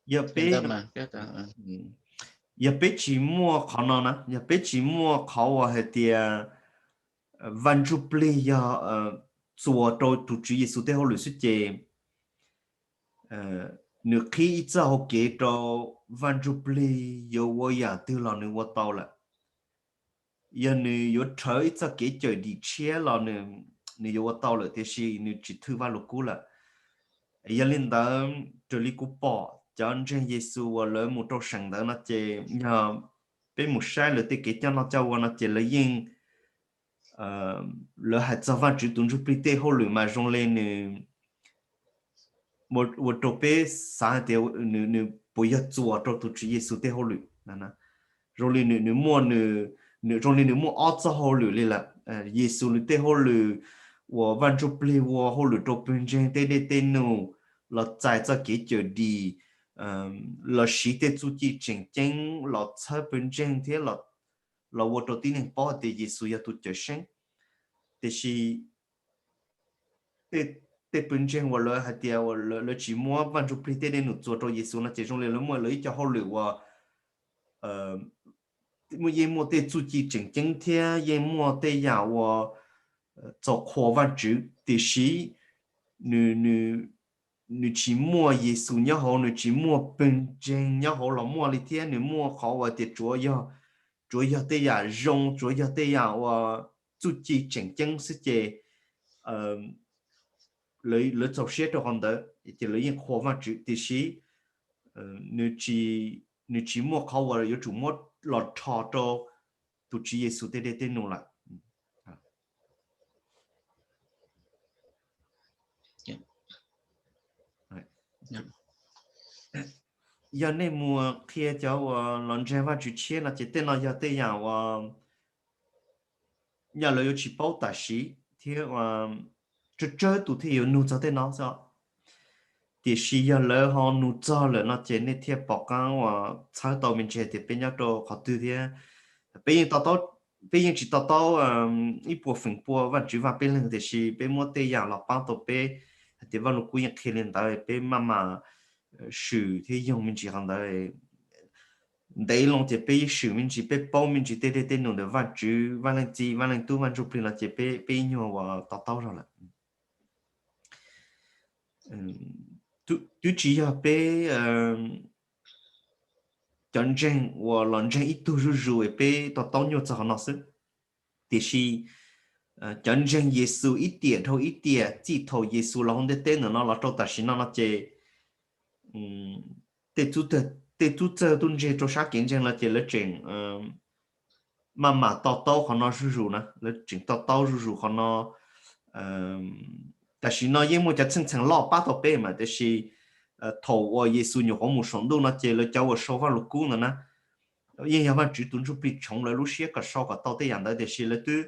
Yog peb, yog peb tsis muaj qhov no na, yog peb tsis muaj qhov uas hais tias Vaj Ntsuj Plig yog txuas rau tus Tswv Yexus tej hauj lwm xwb ces nws qhib ib txoj hau kev rau Vaj Ntsuj Plig yuav ua yam twg los nws ua tau lawm. Yog nws yuav rhawv ib txoj kev cawm dim tshiab los nws yuav ua tau lawm, tiam sis nws tsis thwj Vaj Lug Kub lawm. Yog li ntawd, raws li kuv pom cov ntseeg Yexus uas lawv mus rau seem ntawd no ces yog peb mus saib lawv tej kev coj noj coj ua no ces lawv yeej, lawv hais txog Vajtswv tus Ntsuj Plig tej hauj lwm mas zoo li nws ua rau peb xav hais tias nws puas yog txuas rau tus Tswv Yexus tej hauj lwm. Zoo li nws, nws muaj, nws zoo li nws muaj ob txoj hauj lwm li lawm. Yexus nws tej hauj lwm uas Vaj Ntsuj Plig ua hauj lwm rau pawg ntseeg tej dej tej num, los txais txoj kev cawm dim, los siv tej txuj ci tseem ceeb los txhawb pawg ntseeg thiab los ua rau tib neeg paub hais tias Yexus yog tus cawm seej. Tiam sis tej pawg ntseeg uas lawv hais tias lawv tsis muab Vaj Ntsuj Plig tej dej num txuas rau Yexus no ces zoo li lawv muaj lawv ib co hauj lwm uas yeej muaj tej txuj ci tseem ceeb thiab yeej muaj tej yam uas txaus qhuas Vajtswv, tiam sis nws tsis muaj Yexus nyob hauv, nws tsis muaj pawg ntseeg nyob hauv los muaj li thiab, nws muaj qhov uas tias tsuav yog tej yam zoo, tsuav yog tej yam uas txuj ci tseem ceeb xwb ces lawv txaus siab rau qhov ntawd ces lawv yeej qhuas Vajtswv, tiam sis nws tsis muaj qhov uas yuav tsum muab los rho rau tus Tswv Yexus tej dej tej num lawm. Yog nej mus qhia cov uas los ntseeg Vajtswv tshiab no ces tej no yog tej yam uas nyaj lawv yuav tsis paub tam sim thiab, tsawg tsawg tus thiaj yuav nug txog tej no xwb. Tiam sis yog lawv ho nug txog lawm no ces nej thiaj pom qab uas txhawb tau me ntsis tias peb nyob rau qhov twg thiab. Peb yeej to taub peb yeej tsis to taub ib puas feem pua Vajtswv Vaj Peb Leeg, tiam sis peb muab tej yam los pab tau peb hais tias Vaj Lug Kub yeej qhia li ntawd, peb maj mam swm thiab yoog me ntsis qhov ntawd. Ntev loo ces peb yeej swm me ntsis, peb paub me ntsis tej dej tej num ntawm Vajtswv, Vaj Leej Txiv, Vaj Leej Tub, Vaj Ntsuj Plig no ces peb ib nyuag uas to taub zog lawm. Twb tsis yog peb cov ntseeg uas los ntseeg ib tug zuj zus es peb to taub nyuaj txog qhov no xwb, tiam sis cov ntseeg Yexus ib tiam dhau ib tiam txij thaum Yexus los hauv ntiaj teb ntawm no los rau tam sim no no ces tej tub txawg tub ntse rau sab kev ntseeg no ces lawv tseem maj mam to taub qhov no zuj zus na, lawv tseem to taub zuj zus qhov no. Tam sim no yeej muaj cov txheej txheem loj pab tau peb mas, tiam sis thaum uas Yexus nyuam qhuav mus saum ntuj no ces lawv cov uas sau Vaj Lug Kub ntawd na, yeej yog Vajtswv tus Ntsuj Plig tshoov lawv lub siab kom sau kom tau tej yam ntawd, tiam sis lawv twb,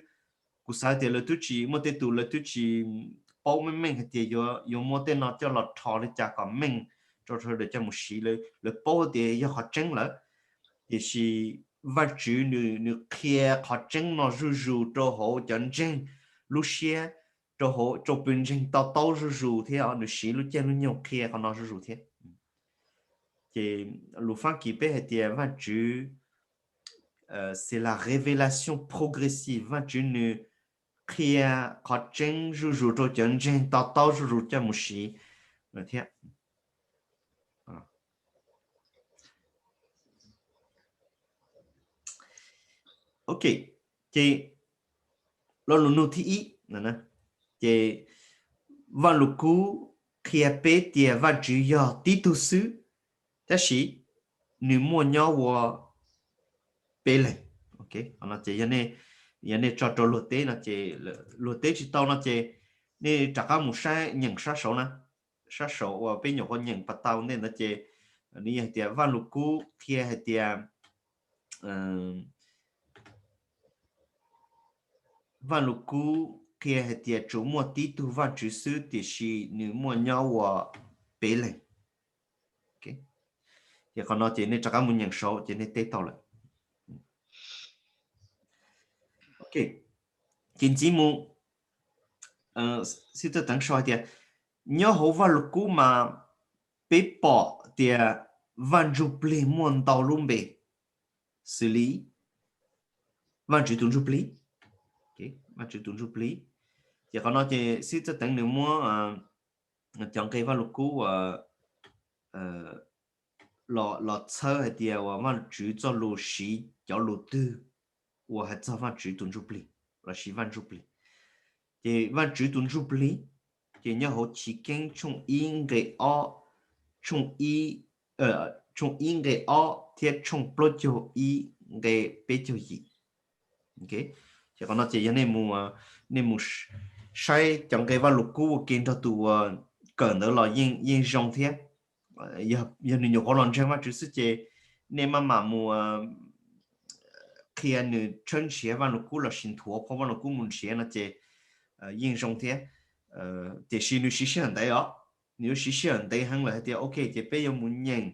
kuv xav tias lawv twb tsis, muaj tej tus lawv twb tsis paub meej meej hais tias yuav muab tej no coj los rho li cas kom meej rau sawv daws coj mus siv. Lawv paub tias yog qhov tseeb lawm, tiam sis Vajtswv nws qhia qhov tseeb no zuj zus rau hauv cov ntseeg lub siab, rau hauv, rau pw ntseeg to taub zuj zus thiab nws siv lub caij lub nyoog qhia qhov no zuj zus thiab. Ces lus Fab Kis peb hais tias Vajtswv, c'est la révélation progressive, Vajtswv nws qhia qhov tseeb zuj zus rau cov ntseeg to taub zuj zus coj mus siv thiab. Ok, ces lo lus nug thib ib, ces Vaj Lug Kub qhia peb tias Vajtswv yog tib tug xwb, tab sis nws muaj nyob ua peb leeg. No ces yog nej tso rau luag teb no ces, luag teb tsis tau no ces nej rov qab mus saib nyeem sab saud na, sab saud uas peb nyuam qhuav nyeem pas tau ntej ntawd ces nws yog hais tias Vaj Lug Kub qhia hais tias, Vaj Lug Kub qhia hais tias tsuas muaj tib tug Vajtswv xwb, tiam sis nws muaj nyob ua peb leeg. Ces qhov no ces nej rov qab mus nyeem saud ces nej teb tau lawm. Ces ntxiv mus, xib txawj teev sau hais tias nyob hauv Vaj Lug Kub mas peb pom tias Vaj Ntsuj Plig muaj ntau lub npe xws li Vajtswv tus Ntsuj Plig, Vajtswv tus Ntsuj Plig. Ces qhov no ces xib txawj teev nws muab cov nqe Vaj Lug Kub los txhawb hais tias uas Vajtswv txoj lus siv cov lus twg uas hais txog Vajtswv tus Ntsuj Plig los sis Vaj Ntsuj Plig. Ces Vajtswv tus Ntsuj Plig ces nyob hauv Chiv Keeb tshooj ib nqe ob, tshooj ib, tshooj ib nqe ob thiab tshooj plaub caug ib nqe peb caug yim. Ces qhov no ces yog nej mus saib cov nqe Vaj Lug Kub ua ke nrog tus uas kawm ntawd los yeej zoo thiab. Yog nws nyuam qhuav los ntseeg Vajtswv xwb ces nej maj mam mus qhia nws tshawb nrhiav Vaj Lug Kub los sis nthuav phau Vaj Lug Kub mus nrhiav no ces yeej zoo thiab. Tiam sis nws siv sij hawm ntev os, nws yuav siv sij hawm ntev heev lawm hais tias ok ces peb yuav mus nyeem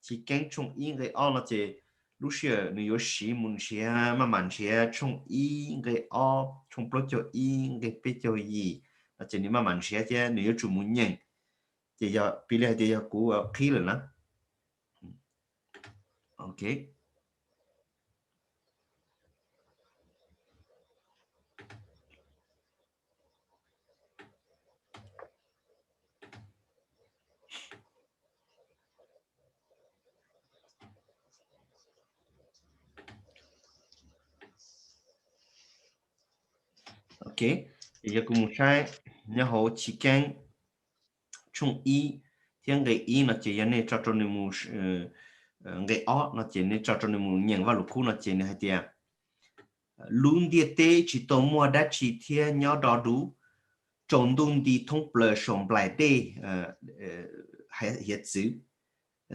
Chiv Keeb tshooj ib nqe ob no ces lub sij hawm nws yuav siv mus nrhiav, maj mam nrhiav tshooj ib nqe ob, tshooj plaub caug ib nqe peb caug yim no ces nws maj mam nrhiav thiab nws yuav tsum mus nyeem. Ces yog piv li hais tias yog kuv qhib lawm na. Ok. Ok, ces yog kuv mus saib nyob hauv Chiv Keeb tshooj ib thiab nqe ib no ces yog nej tso rau nws mus, nqe ob no ces nej tso rau nws mus nyeem Vaj Lug Kub no ces nws hais tias lub ntiaj teb tsis tau muaj dab tsi thiab nyob do dub, tsaus ntuj nti thoob plaws saum nplaim dej hiav txwv,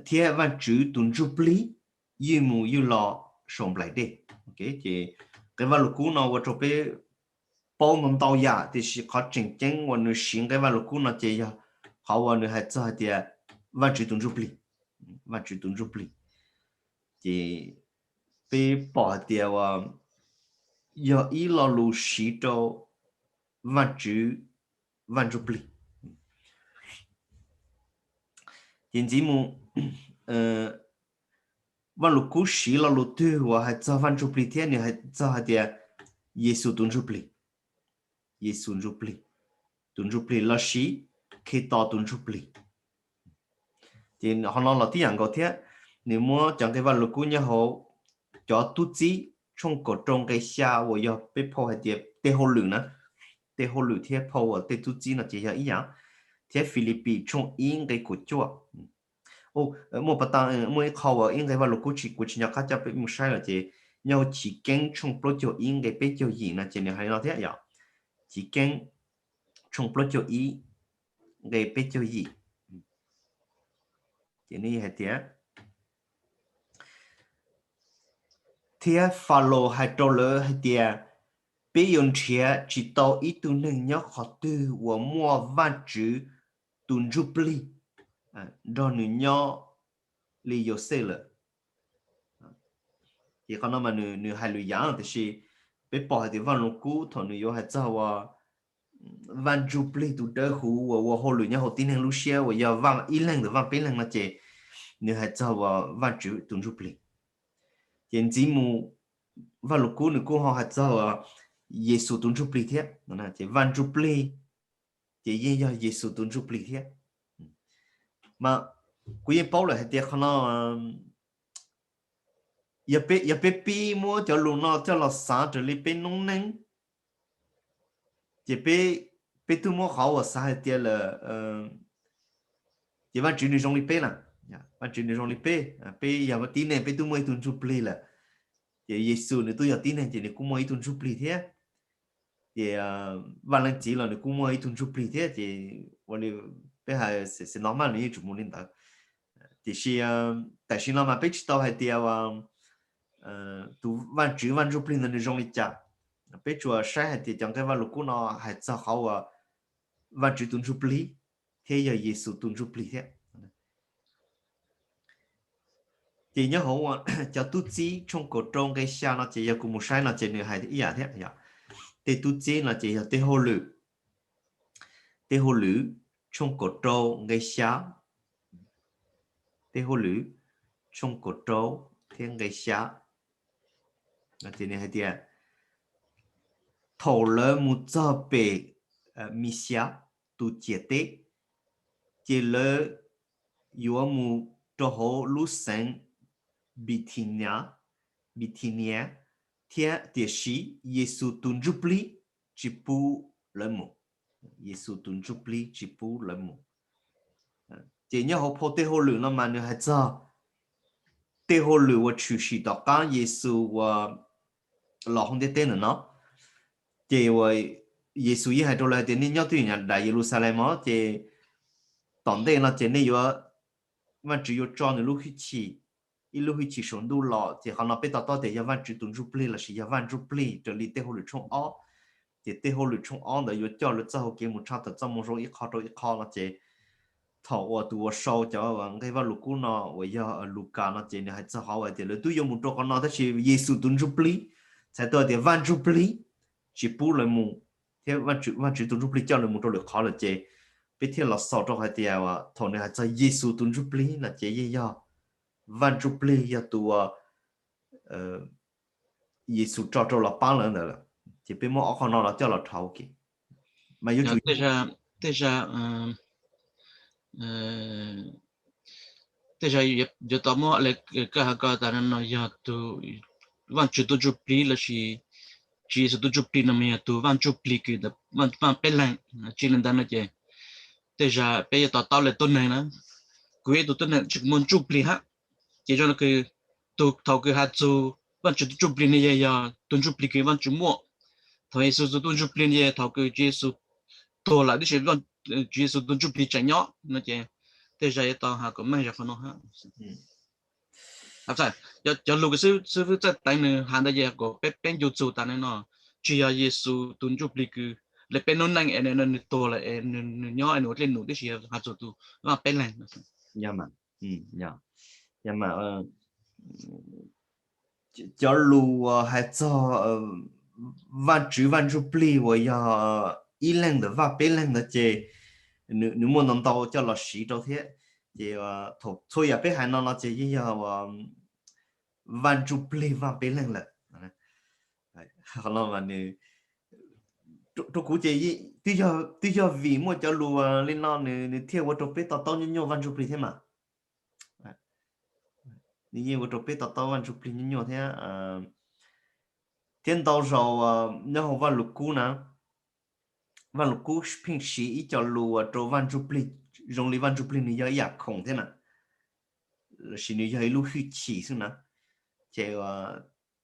thiab Vajtswv tus Ntsuj Plig ywj mus ywj los saum nplaim dej. Ces nqe Vaj Lug Kub no ua rau peb paub ntau ntau yam, tiam sis qhov tseem ceeb uas nws siv nqe Vaj Lug Kub no ces yog qhov uas nws hais txog hais tias Vajtswv tus Ntsuj Plig, Vajtswv tus Ntsuj Plig. Ces peb pom hais tias uas yog ib lo lus siv rau Vajtswv Vaj Ntsujplig. Ces ntxiv mus, Vaj Lug Kub siv lo lus twg uas hais txog Vaj Ntsujplig thiab? Nws hais txog hais tias Yexus tus Ntsuj Plig. Yexus Ntsuj Plig, tus Ntsuj Plig los sis Khetos tus Ntsuj Plig. Ces qhov no los tib yam nkaus thiab, nws muab cov nqe Vaj Lug Kub nyob hauv cov Tub Txib tshooj kaum rau nqe xya uas yog peb phau hais tias tej hauj lwm na, tej hauj lwm thiab phau uas tej Tub Txib no ces yog ib yam, thiab Filipis tshooj ib nqe kaum cuaj. Muaj pas tas muaj ib qho uas ib nqe Vaj Lug Kub tsis, kuv tsis nco qab coj peb mus saib lawm ces nyob hauv Chiv Keeb tshooj plaub caug ib nqe peb caug yim no ces nws hais li no thiab yom. Chiv Keeb tshooj plaub caug ib nqe peb caug yim, ces nws hais tias, thiab Falaus hais rau lawv hais tias, peb yuav nrhiav tsis tau ib tug neeg nyob qhov twg uas muaj Vajtswv tus Ntsuj Plig nrog nws nyob li Yauxej lawm. Ces qhov no mas nws hais lwm yam tiam sis peb pom hais tias Vaj Lug Kub thaum nws yuav hais txog uas Vaj Ntsujplig tus dawb huv uas ua hauj lwm nyob hauv tib neeg lub siab uas yog Vaj ib leeg ntawm Vaj Peb Leeg no ces nws hais txog uas Vajtswv tus Ntsuj Plig. Ces ntxiv mus Vaj Lug Kub nws kuj ho hais txog Yexus tus Ntsuj Plig thiab. Ces Vaj Ntsujplig ces yeej yog Yexus tus Ntsuj Plig thiab. Mas kuv yeej paub lawm hais tias qhov no yog peb pib muab cov lus no coj los xav raws li peb noob neej, ces peb twb muab qhov uas xav hais tias lawm, ces Vajtswv nws zoo li peb na, Vajtswv nws zoo li peb, peb yog tib neeg peb twb muaj ib tug Ntsuj Plig lawm. Ces Yexus nws twb yog tib neeg ces nws kuj muaj ib tug Ntsuj Plig thiab. Ces Vaj Leej Txiv los nws kuj muaj ib tug Ntsuj Plig thiab ces ua li peb hais xev xev no mas nws yeej tsuas mus li ntawd. Tiam sis tam sim no mas peb tsis tau hais tias tus Vajtswv Vaj Ntsujplig ntawd nws zoo li cas. Peb tsuas saib hais tias cov nqe Vaj Lug Kub no hais txog qhov uas Vajtswv tus Ntsuj Plig thiab yog Yexus tus Ntsuj Plig thiab. Ces nyob hauv cov Tub Txib tshooj kaum rau nqe xya no ces yog kuv mus saib no ces nws hais ib yam thiab. Tej Tub Txib no ces yog tej hauj lwm, tej hauj lwm tshooj kaum rau nqe xya, tej hauj lwm tshooj kaum rau thiab nqe xya. Ces nws hais tias thaum lawv mus txog pem Mixia tus ciam teb, ces lawv yuav mus rau hauv lub xeev Bithinia, Bithinia, thiab tiam sis Yexus tus Ntsuj Plig tsis pub lawv mus. Yexus tus Ntsuj Plig tsis pub lawv mus. Ces nyob hauv phau tej hauj lwm no mas nws hais txog tej hauj lwm uas tshwm sim tom qab Yexus uas los hauv ntiaj teb ntawm no. Ces uas Yexus yeej hais rau lawv hais tias nej nyob twj ywm nyob daim Yeluxalees os, ces tom ntej no ces nej yuav, Vajtswv yuav tso nws lub hwj chim, ib lub hwj chim saum ntuj los. Ces qhov no peb to taub tias yog Vajtswv tus Ntsuj Plig lossis yog Vaj Ntsujplig raws li tej hauj lwm tshooj ob. Ces tej hauj lwm tshooj ob ntawd yuav coj lawv txoj hau kev mus tshaj tawm txoj moo zoo ib qho rau ib qho no ces thaum uas tus uas sau cov nqe Vaj Lug Kub no uas yog Lukas no ces nws hais txog qhov uas tias lawv twb yuav mus rau qhov no tab sis Yexus tus Ntsuj Plig, txhais tau tias Vaj Ntsujplig tsis pub lawv mus, thiab Vajtswv tus Ntsuj Plig coj lawv mus rau lwm qhov lawm ces peb thiaj los xaus rau hais tias thaum nws hais txog Yexus tus Ntsuj Plig no ces yeej yog Vaj Ntsujplig yog tus uas Yexus tso rau los pab lawv ntawd lawm. Ces peb muab ob qho no los coj los dhau ua ke. Mas yuav tsum tej zag, tej zag yuav tau muab le koj has ko tas no yog tus Vajtswv tus Ntsuj Plig lossis Tswv Yexus tus Ntsuj Plig no mas yog tus Vaj Ntsujplig kws ntawm Vaj Peb Leeg. Tsis li ntawd no ces tej zag peb yuav to taub lawv tuab neeg na. Kuv ib tug tuab neeg tsis muaj Ntsuj Plig hab, ces zoo no kws tus thaum kws has txug Vajtswv tus Ntsuj Plig no yog, yog tus Ntsuj Plig kws Vajtswv muaj. Thaum Yexus tus Ntsuj Plig no yog thaum kws Tswv Yexus tuag lawm tab sis Tswv Yexus tus Ntsuj Plig tseem nyob no ces tej zag yuav tau has kom meej zog qhov no hab. Cov lus kws xib fwb Txawj Teev nws has ntawd ces kom peb, peb ncu txug tas no, tsis yog Yexus tus Ntsuj Plig kws le peb noob neej es nws tuag lawm es nws nyob es nws ua dej num, tab sis yog has txug tus Vaj Peb Leeg. Cov lus hais txog Vajtswv Vaj Ntsuj Plig uas yog ib leeg ntawm Vaj Peb Leeg ntawd ces nws muaj ntau ntau coj los siv rau thiab. Ces thaum txhua yam peb hais no no ces yeej yog Vaj Ntsuj Plig Vaj Peb Leeg lawm. Qhov no mas nws, rau kuv ces twb yog vim muaj cov lus li no nws thiaj ua rau peb to taub nyuaj nyuaj Vaj Ntsuj Plig thiab mas. Nws yeej ua rau peb to taub Vaj Ntsuj Plig nyuaj nyuaj thiab. Thiab ntau zaus nyob hauv Vaj Lug Kub na, Vaj Lug Kub pheej siv ib co lus uas rau Vaj Ntsuj Plig zoo li Vaj Ntsuj Plig nws yog ib yam khoom thiab na, lossis nws yog ib lub hwj chim xwb na, ces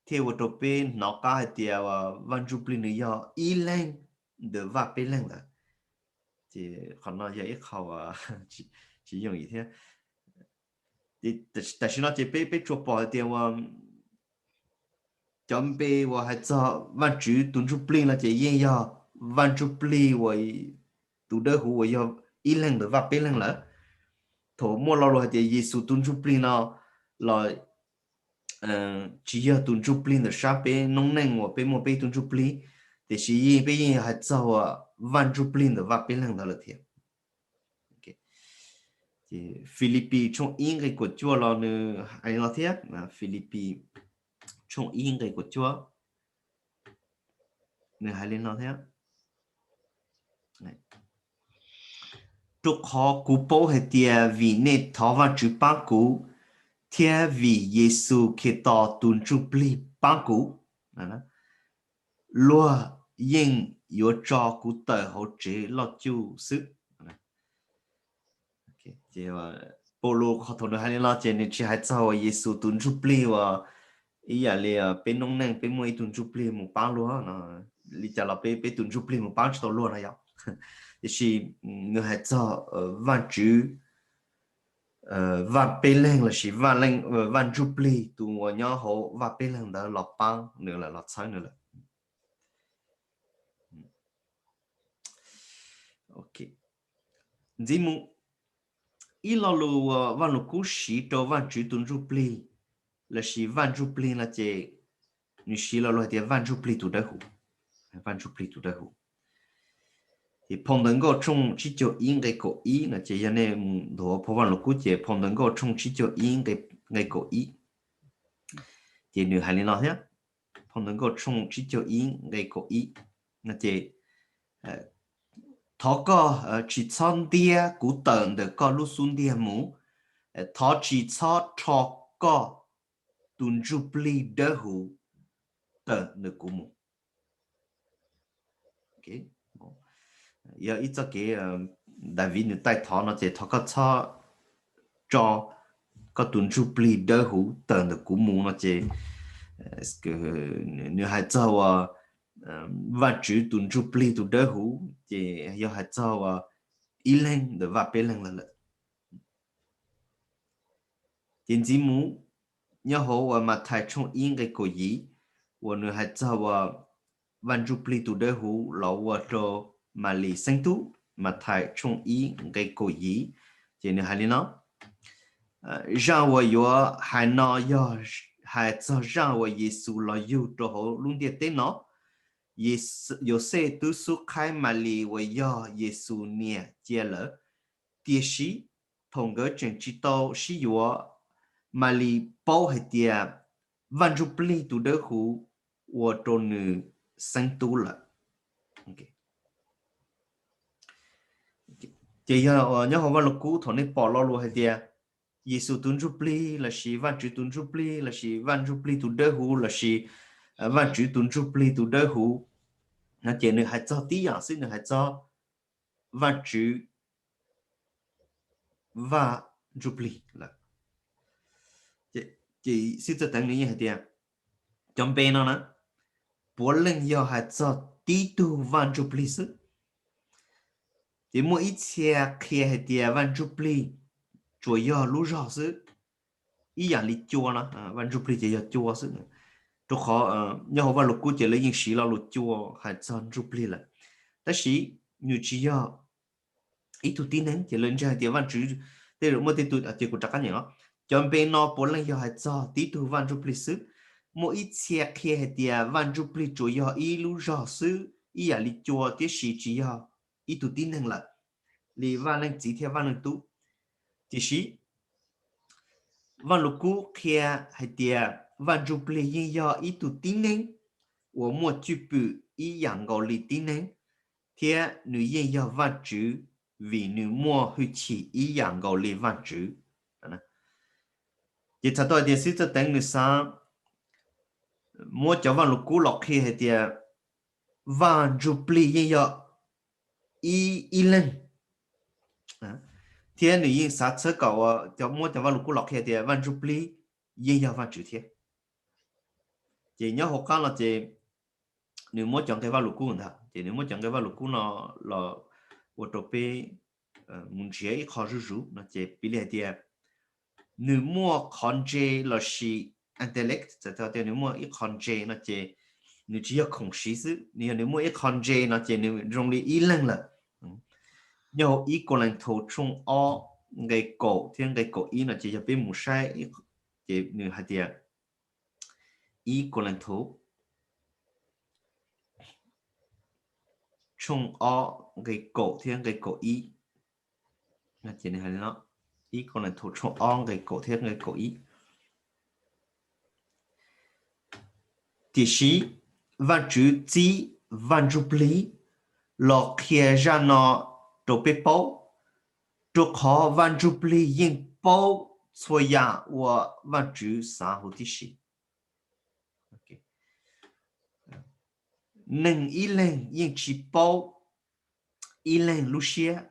thiaj ua rau peb hnov qab hais tias Vaj Ntsuj Plig nws yog ib leeg ntawm Vaj Peb Leeg ntawd. Ces qhov no yog ib qho tsis yooj yim thiab. Tam sim no ces peb peb tsuas pom hais tias cov npe uas hais txog Vajtswv tus Ntsuj Plig no ces yeej yog Vaj Ntsuj Plig uas tus dawb huv uas yog ib leeg ntawm Vaj Peb Leeg lawm. Thaum muaj lo lus hais tias Yexus tus Ntsuj Plig no los tsis yog tus Ntsuj Plig ntawm sab peb noob neej uas peb muaj peb tus Ntsuj Plig, tiam sis yeej peb yeej yog hais txog uas Vaj Ntsuj Plig ntawm Vaj Peb Leeg ntawd lawm thiab. Filipis tshooj ib nqe kaum cuaj los nws hais li no thiab. Filipis tshooj ib nqe kaum cuaj, nws hais li no thiab: Rau qhov kuv paub hais tias vim nej thov Vajtswv pab kuv, thiab vim Yexus Khetos tus Ntsuj Plig pab kuv, luag yeej yuav tso kuv tawm hauv tsev loj cuj xwb. Paulus qhov thaum nws hais li no ces nws tsis hais txog uas Yexus tus Ntsuj Plig uas ib yam li peb noob neej peb muaj ib tug Ntsuj Plig mus pab luag no, li cas los peb peb tus Ntsuj Plig mus pab tsis tau luag no yom. Tiam sis nws hais txog Vajtswv Vaj Peb Leeg lossis Vaj Ntsuj Plig tus uas nyob hauv Vaj Peb Leeg ntawd los pab nws lawm, los txhawb nws lawm. Ntxiv mus, ib lo lus uas Vaj Lug Kub siv rau Vajtswv tus Ntsuj Plig lossis Vaj Ntsuj Plig no ces nws siv lo lus hais tias Vaj Ntsuj Plig tus dawb huv. Vaj Ntsuj Plig tus dawb huv. Ces phau Ntawv Nkauj tshooj tsib caug ib nqe kaum ib no ces yog nej mus nthuav phau Vaj Lug Kub ces phau Ntawv Nkauj tshooj tsib caug ib nqe kaum ib, ces nws hais li no thiab. Phau Ntawv Nkauj tshooj tsib caug ib nqe kaum ib no ces, thov koj tsis txhob ntiab kuv tawm ntawm koj lub xub ntiag mus, thov tsis txhob rho koj tus Ntsuj Plig dawb huv tawm ntawm kuv mus. Yog ib txoj kev Daviv nws taij thov no ces thov koj txhob tso koj tus Ntsuj Plig dawb huv tawm ntawm kuv mus no ces nws hais txog uas Vajtswv tus Ntsuj Plig tus dawb huv ces yog hais txog uas ib leeg ntawm Vaj Peb Leeg lawm. Ces ntxiv mus, nyob hauv uas Mathais tshooj ib nqe kaum yim uas nws hais txog uas Vaj Ntsuj Plig tus dawb huv los ua rau Malis xeeb tub, Mathais tshooj ib nqe kaum yim, ces nws hais li no: Zaj uas yuav hais no yog hais txog zaj uas Yexus los yug rau hauv lub ntiaj teb no. Yauxej twb xub qhaib Malis uas yog Yexus niam cia lawm, tiam sis thaum nkawd tseem tsis tau sib yuav, Malis paub hais tias Vaj Ntsuj Plig tus dawb huv ua rau nws xeeb tub lawm. Ces yog nyob hauv Vaj Lug Kub thaum nej pom lo lus hais tias Yexus tus Ntsuj Plig lossis Vajtswv tus Ntsuj Plig lossis Vaj Ntsuj Plig tus dawb huv lossis Vajtswv tus Ntsuj Plig tus dawb huv no ces nws hais txog tib yam xwb, nws hais txog Vajtswv Vaj Ntsuj Plig lawm. Ces xib txwj teev nws yeej hais tias cov npe no na puav leej yog hais txog tib tug Vaj Ntsuj Plig xwb. Ces muaj ib txhia qhia hais tias Vaj Ntsuj Plig tsuas yog lub zog xwb, ib yam li cua no, Vaj Ntsuj Plig ces yog cua xwb. Rau qhov nyob hauv Vaj Lug Kub ces lawv yeej siv lo lus cua hais txog Ntsuj Plig lawm, tab sis nws tsis yog ib tug tib neeg ces lawv ntseeg hais tias Vajtswv tej zaum muaj tej tug, ces kuv rov qab nyeem os, cov npe no puav leej yog hais txog tib tug Vaj Ntsuj Plig xwb. Muaj ib txhia qhia hais tias Vaj Ntsujplig tsuas yog ib lub zog xwb, ib yam li cua, tiam sis tsis yog ib tug tib neeg lawm, li Vaj Leej Txiv thiab Vaj Leej Tub. Tiam sis Vaj Lug Kub qhia hais tias Vaj Ntsujplig yeej yog ib tug tib neeg uas muaj cwj pwm ib yam nkaus li tib neeg, thiab nws yeej yog Vaj Tswv vim nws muaj hwj chim ib yam nkaus li Vaj Tswv. Ces txhais tau hais tias Xib Txawj Teev nws xav muab cov Vaj Lug Kub los qhia hais tias Vaj Ntsujplig yeej yog ib, ib leeg, thiab nws yeej xav txhawb kom muab cov Vaj Lug Kub los qhia tias Vaj Ntsujplig yeej yog Vaj Tswv thiab. Ces nyob hauv qab no ces nws muab cov nqe Vaj Lug Kub ntawd, ces nws muab cov nqe Vaj Lug Kub no los ua rau peb mus nrhiav ib qho zuj zus no ces piv li hais tias nws muaj qhov ntse lossis intellect, txhais tau tias nws muaj ib qho ntse no ces nws tsis yog khoom siv xwb, nws yog nws muaj ib qho ntse no ces nws zoo li ib leeg lawm. Nyob hauv Ib Kauleethaus tshooj ob nqe kaum thiab nqe kaum ib no ces yog peb mus saib, ces nws hais tias Ib Kauleethaus tshooj ob nqe kaum thiab nqe kaum ib. Ib Kauleethaus tshooj ob nqe kaum thiab nqe kaum ib. Tiam sis Vaj Tswv txib Vaj Ntsujplig los qhia zaj no rau peb paub, rau qhov Vaj Ntsujplig yeej paub txhua yam uas Vaj Tswv xav huv tib si. Neeg ib leeg yeej tsis paub ib leeg lub siab,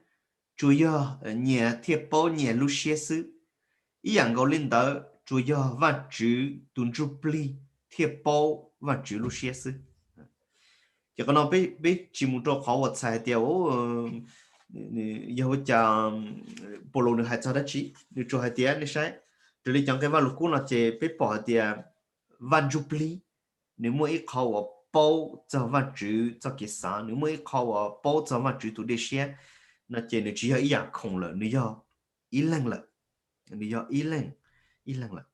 tsuas yog nyias thiaj paub nyias lub siab xwb. Ib yam nkaus li ntawd, tsuas yog Vaj Tswv tus Ntsujplig thiaj paub Vaj Tswv lub siab xwb. Ces qhov no peb tsis mus rau qhov uas txhais hais tias yog ua cas Paulus nws hais txog dab tsi, nws tsuas hais tias nej saib, raws li cov nqe Vaj Lug Kub no ces peb pom hais tias Vaj Ntsujplig nws muaj ib qho uas paub txog Vaj Tswv txoj kev xav, nws muaj ib qho uas paub txog Vaj Tswv tus dej siab no ces nws tsis yog ib yam khoom lawm, nws yog ib leeg lawm, nws yog ib leeg, ib leeg lawm.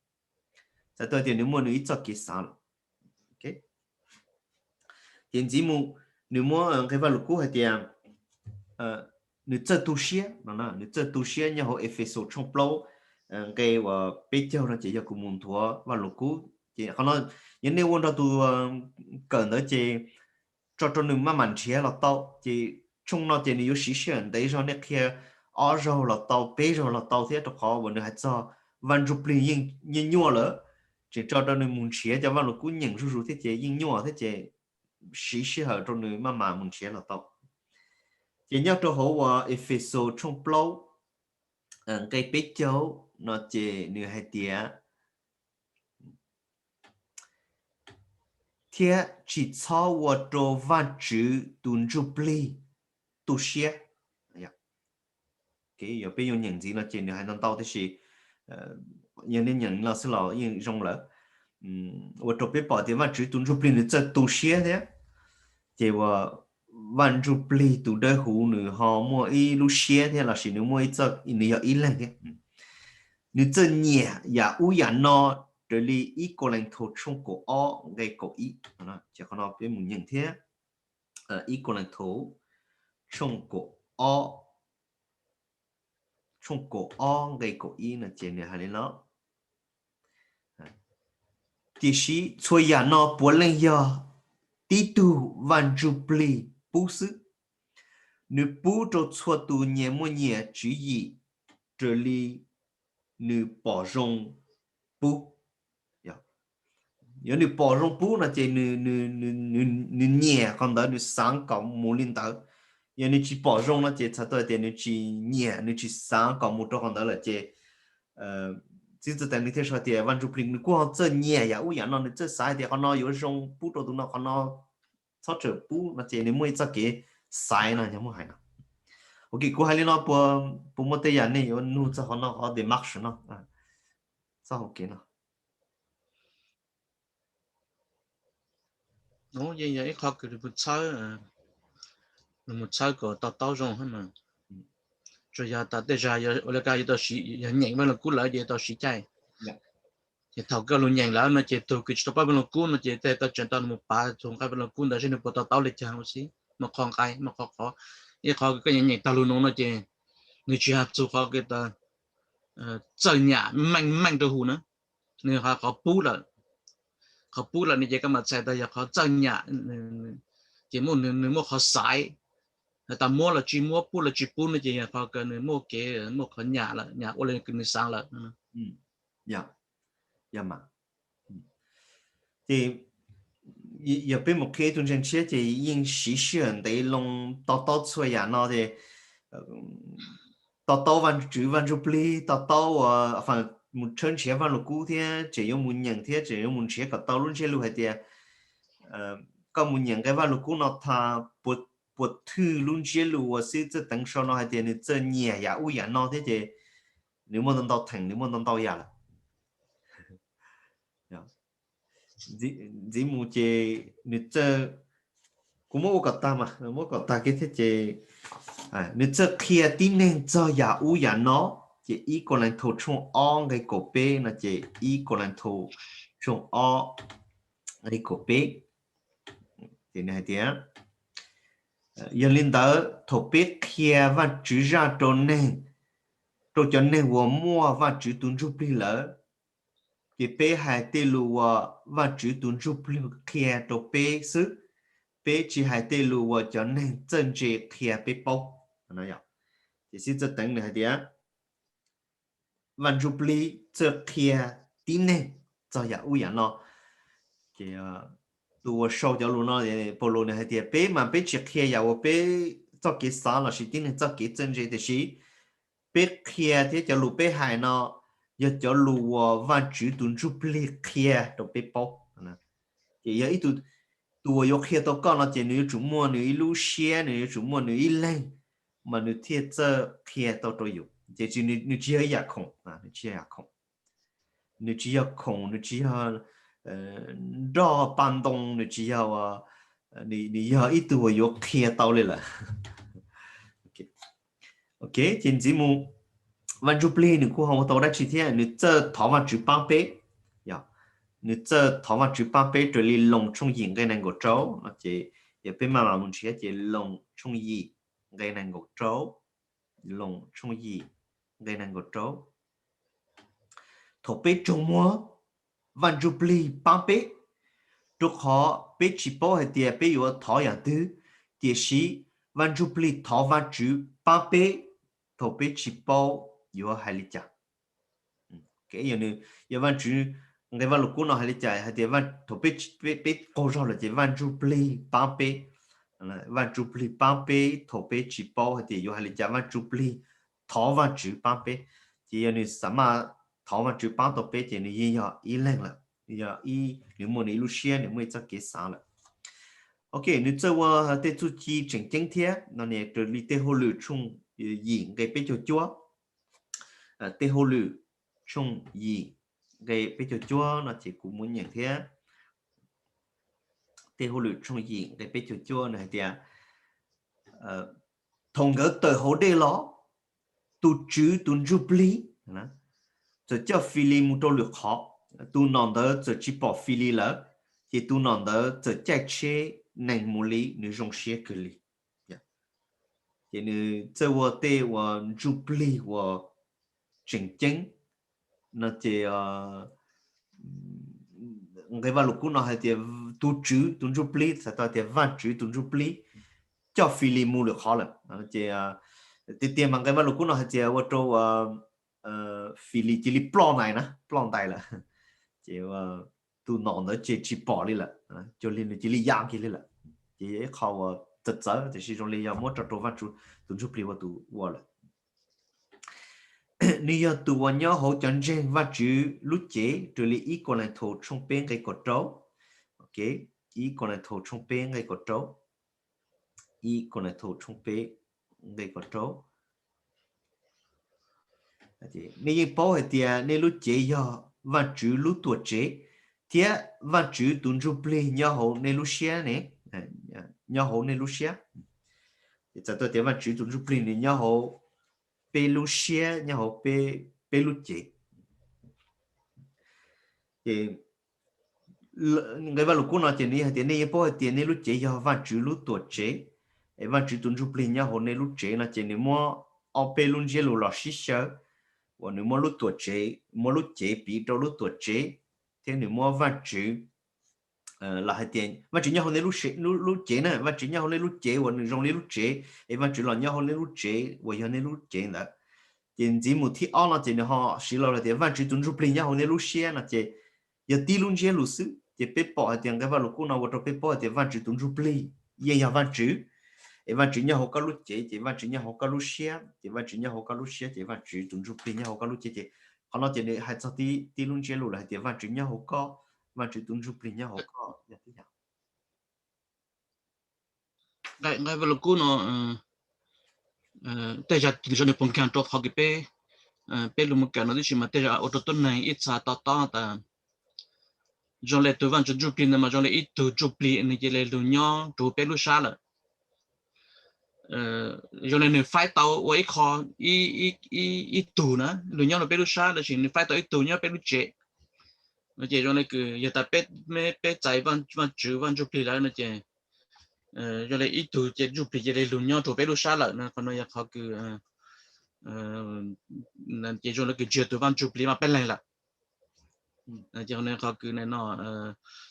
Txhais tau tias nws muaj nws ib txoj kev xav lawm. Ces ntxiv mus nws muab nqe Vaj Lug Kub hais tias nws txawj tu siab no, nws txawj tu siab nyob hauv Efexus tshooj plaub nqe uas peb caug no ces yog kuv mus nthuav Vaj Lug Kub ces qhov no yog nej ua nrog tus kawm ntawd ces tso rau nws maj mam nrhiav los tau. Ces tshooj no ces nws yuav siv sij hawm ntev zog, nej qhia ob zaug los tau, peb zaug los tau thiab, rau qhov uas nws hais txog Vaj Ntsujplig yeej nyuaj lawm, tseem tso rau nws mus nrhiav cov Vaj Lug Kub nyeem zuj zus thiab ces yeej nyuaj thiab ces siv sij hawm rau nws maj mam mus nrhiav los tau. Ces nyob rau hauv uas Efexus tshooj plaub nqe peb caug no ces nws hais tias thiab tsis txhob ua rau Vaj Tswv tus Ntsujplig tu siab. Yog peb yuav nyeem ntxiv no ces nws hais ntau ntau tiam sis yog nej nyeem no xwb los yeej zoo lawm. Ua rau peb pom tias Vaj Tswv tus Ntsujplig nws txawj tu siab thiab, ces uas Vaj Ntsujplig tus dawb huv nws ho muaj ib lub siab thiab lossis nws muaj ib txoj, nws yog ib leeg thiab. Nws txawj nyiam yam ub yam no, raws li Ib Kauleethaus tshooj kaum ob nqe kaum ib. Ces qhov no peb mus nyeem thiab. Ib Kauleethaus tshooj kaum ob, tshooj kaum ob nqe kaum ib no ces nws hais li no: Tiam sis txhua yam no puav leej yog tib tug Vaj Ntsujplig pub xwb. Nws pub rau txhua tus nyias muaj nyias tswv yim raws li nws pom zoo pub. Yog nws pom zoo pub no ces nws nyiam qhov ntawd, nws xav kom mus li ntawd. Yog nws tsis pom zoo no ces txhais tau tias nws tsis nyiam, nws tsis xav kom mus rau qhov ntawd lawm ces Txiv Txwv Teev nws thiaj sau tias Vaj Ntsujplig nws kuj ho txawj nyiam yam ub yam no, nws txawj xav hais tias qhov no yuav zoo pub rau tus no, qhov no txhob tsawm pub no ces nws muaj ib txoj kev xaiv no, yog muaj hais no. Ok, kuv hais li no puas muaj tej yam nej yuav nug txog qhov no, qhov demarche no, txoj hau kev no? Yeej yog ib qho kws txhawb, mus txhawb kom to taub zoo mas. Tsuas yog tas tej zag ua li cas yuav tau siv, yog nyeem Vaj Lug Kub lawm ces yuav tau siv caij. Ces thaum koj lug nyeem lawm no ces tug kws tsis tau paub Vaaj Lug Kub no ces tej tau tseem tau nws mus pav tug nqai Vaaj Lug Kub ntawd seb nws puas to taub le caag ua si, muaj qhov nqai, muaj qhov qhov. Ib qhov kws koj nyeem nyeem taag lug no no ces nws tsis has txug qhov kws txawj nyam meej meej rua huv na, nws has qhov pub lawm. Qhov pub lawm no ces koj mam txhais tau yog qhov txawj nyam, ces muaj nws muaj qhov xaiv, has tas muab los tsis muab, pub los tsis pub no ces yog qhov kws nws muaj kev muaj qhov nyam lawm, nyam ua le kws nws xaav lawm. Ces yog peb mus qhia ib tug ntseeg tshiab ces yeej siv sij hawm ntev loo to taub txhua yam no ces to taub Vaajtswv Vaaj Ntsuj Plig, to taub ua mus tshawb nrhiav Vaaj Lug Kub thiab tseem yuav mus nyeem thiab tseem yuav mus nrhiav kom tau lub ntsiab lus hais tias koj mus nyeem nqe Vaaj Lug Kub no tag, puas thwj lub ntsiab lus uas xib hwb Txawj Teev sau no hais tias nws txawj nyiam yam ub yam no thiab ces nws muaj ntau ntau theem, nws muaj ntau ntau yam lawm. Ntxiv mus ces nws txawj, kuv muab ua kom tag mas, muab kom tag kiag thiab ces nws txawj qhia tib neeg txog yam ub yam no, ces ib Kauleethaus tshooj ob nqe kaum peb no ces ib Kauleethaus tshooj ob nqe kaum peb. Ces nws hais tias, yog li ntawd thaum peb qhia Vaajtswv zaj rau neeg, rau cov neeg uas muaj Vaajtswv tus Ntsuj Plig lawm, ces peb hais tej lus uas Vaajtswv tus Ntsuj Plig qhia rau peb xwb, peb tsis hais tej lus uas cov neeg txawj ntse qhia peb paub. Ces xib hwb Txawj Teev nws hais tias Vaaj Ntsuj Plig txawj qhia tib neeg txog yam ub yam no. Ces tus uas sau cov lus no, Paulus nws hais tias peb mas peb tsis qhia yam uas peb txoj kev xav lossis tib neeg txoj kev txawj ntse, tiam sis peb qhia thiab cov lus peb hais no yog cov lus uas Vaajtswv tus Ntsuj Plig qhia rau peb paub. Ces yog ib tug, tus uas yuav qhia tau koj no ces nws yuav tsum muaj nws ib lub siab, nws yuav tsum muaj nws ib leeg mas nws thiaj txawj qhia tau rau yus. Ces nws tsis yog ib yam khoom, nws tsis yog yam khoom, nws tsis yog khoom, nws tsis yog nroj pa ntoo, nws tsis yog, nws yog ib tug uas yuav qhia tau li lawm. Ok, ces ntxiv mus, Vaaj Ntsuj Plig nws kuj ho ua tau dab tsi thiab? Nws txawj thov Vaajtswv paab peb. Nws txawj thov Vaajtswv paab peb raws li Loos tshooj yim nqe nees nkaum rau no ces, yog peb maj mam mus nrhiav ces Loos tshooj yim nqe nees nkaum rau, Loos tshooj yim nqe nees nkaum rau. Thaum peb raug muag, Vaaj Ntsuj Plig paab peb, rau qhov peb tsis paub hais tias peb yuav thov yam twg, tiam sis Vaaj Ntsuj Plig thov Vaajtswv paab peb thaum peb tsis paub yuav hais li cas. Yog Vaajtswv, nqe Vaaj Lug Kub no hais li cas hais tias thaum peb qaug zog lawm ces Vaaj Ntsuj Plig paab peb. Vaaj Ntsuj Plig paab peb thaum peb tsis paub hais tias yuav hais li cas, Vaaj Ntsuj Plig thov Vaajtswv paab peb. Ces yog nws xav mas thov Vaajtswv paab tau peb ces nws yeej yog ib leeg lawm, yog ib, nws muaj nws ib lub siab, nws muaj ib txoj kev xav lawm. Ok, nws txawj ua tej txuj ci tseem ceeb thiab no ne, raws li Tej Hauj Lwm tshooj yim nqe peb caug cuaj. Tej Hauj Lwm tshooj yim nqe peb caug cuaj no ces kuv muab nyeem thiab. Tej Hauj Lwm tshooj yim nqe peb caug cuaj nws hais tias, thaum nkawd tawm hauv dej los, tus Tswv tus Ntsuj Plig txawm coj Filis mus rau lwm qhov. Tus nom ntawd txawm tsis pom Filis lawm, ces tus nom ntawd txawm caij tsheb nees mus li, nws zoo siab kawg li. Ces nws txawj ua tej uas ntsuj plig uas tseem ceeb no ces nqe Vaj Lug Kub no hais tias tus Tswv tus Ntsuj Plig, txhais tau tias Vaj Tswv tus Ntsuj Plig coj Filis mus lwm qhov lawm. Ces tiag tiag mas nqe Vaj Lug Kub no hais tias ua rau Filis cia li ploj ntais na, ploj ntais lawm. Ces tus nom ntawd ces tsis pom li lawm, cuag li nws cia li ya kiag li lawm. Ces yog ib qho uas txawv txawv tiam sis zoo li yog muab tso rau Vaj Tswv tus Ntsuj Plig ua tus ua lawm. Nws yog tus uas nyob hauv cov ntseeg Vaj Tswv lub cev raws li ib Kauleethaus tshooj peb nqe kaum rau. Ib Kauleethaus tshooj peb nqe kaum rau. Ib Kauleethaus tshooj peb nqe kaum rau. Nej yeej paub hais tias nej lub cev yog Vaj Tswv lub tuam tsev, thiab Vaj Tswv tus Ntsuj Plig nyob hauv nej lub siab ne, nyob hauv nej lub siab. Ces txhais tau tias Vaj Tswv tus Ntsuj Plig nws nyob hauv peb lub siab, nyob hauv peb lub cev. Ces nqe Vaj Lug Kub no ces nws hais tias nej yeej paub hais tias nej lub cev yog Vajtswv lub tuam tsev, es Vajtswv tus Ntsujplig nyob hauv nej lub tsev no ces nws muab ob peb lub ntsiab lus los sib xyaw, uas nws muab lub tuam tsev, muab lub cev piv rau lub tuam tsev, thiab nws muab Vajtswv los hais tias Vajtswv nyob hauv nej lub cev na, Vajtswv nyob hauv nej lub cev uas nws zoo li lub tsev, es Vajtswv los nyob hauv nej lub tsev uas yog nej lub cev ntawd. Ces ntxiv mus thib ob no ces nws ho siv los hais tias Vajtswv tus Ntsujplig nyob hauv nej lub siab no ces yog tib lub ntsiab lus xwb. Ces peb pom hais tias nqe Vaj Lug Kub no ua rau peb paub hais tias Vajtswv tus Ntsujplig yeej yog Vajtswv, es Vajtswv nyob hauv koj lub cev, ces Vajtswv nyob hauv koj lub siab, ces Vajtswv nyob hauv koj lub siab, ces Vajtswv tus Ntsujplig nyob hauv koj lub cev. Ces qhov no ces nws hais txog tib lub ntsiab lus los hais tias Vajtswv nyob hauv koj, Vajtswv tus Ntsujplig nyob hauv koj yog tib yam. Nqe Vaj Lug Kub no tej zaum nws pob nkaag rau qhov kws peb, peb lug mus kawm no tib si mas tej zaum ua rau tuab neeg ib txha to taub tas zoo le tug Vajtswv Ntsujplig ntawd mas zoo le ib tug Ntsujplig nws cia li lug nyob rua peb lub sab lawm. Zoo le nws faib tau ua ib qho, ib tug na lug nyob rua peb lub sab lossis nws faib tau ib tug nyob peb lub tsev. No ces zoo le kws yog tas peb, peb txais Vajtswv Vaj Ntsujplig lawm no ces zoo le ib tug ces Ntsujplig cia li lug nyob rua peb lub sab lawm no. Qhov no yog qhov kws ces zoo le kws tsis yog tug Vaj Ntsujplig mas peb leeg lawm. Ces qhov kws no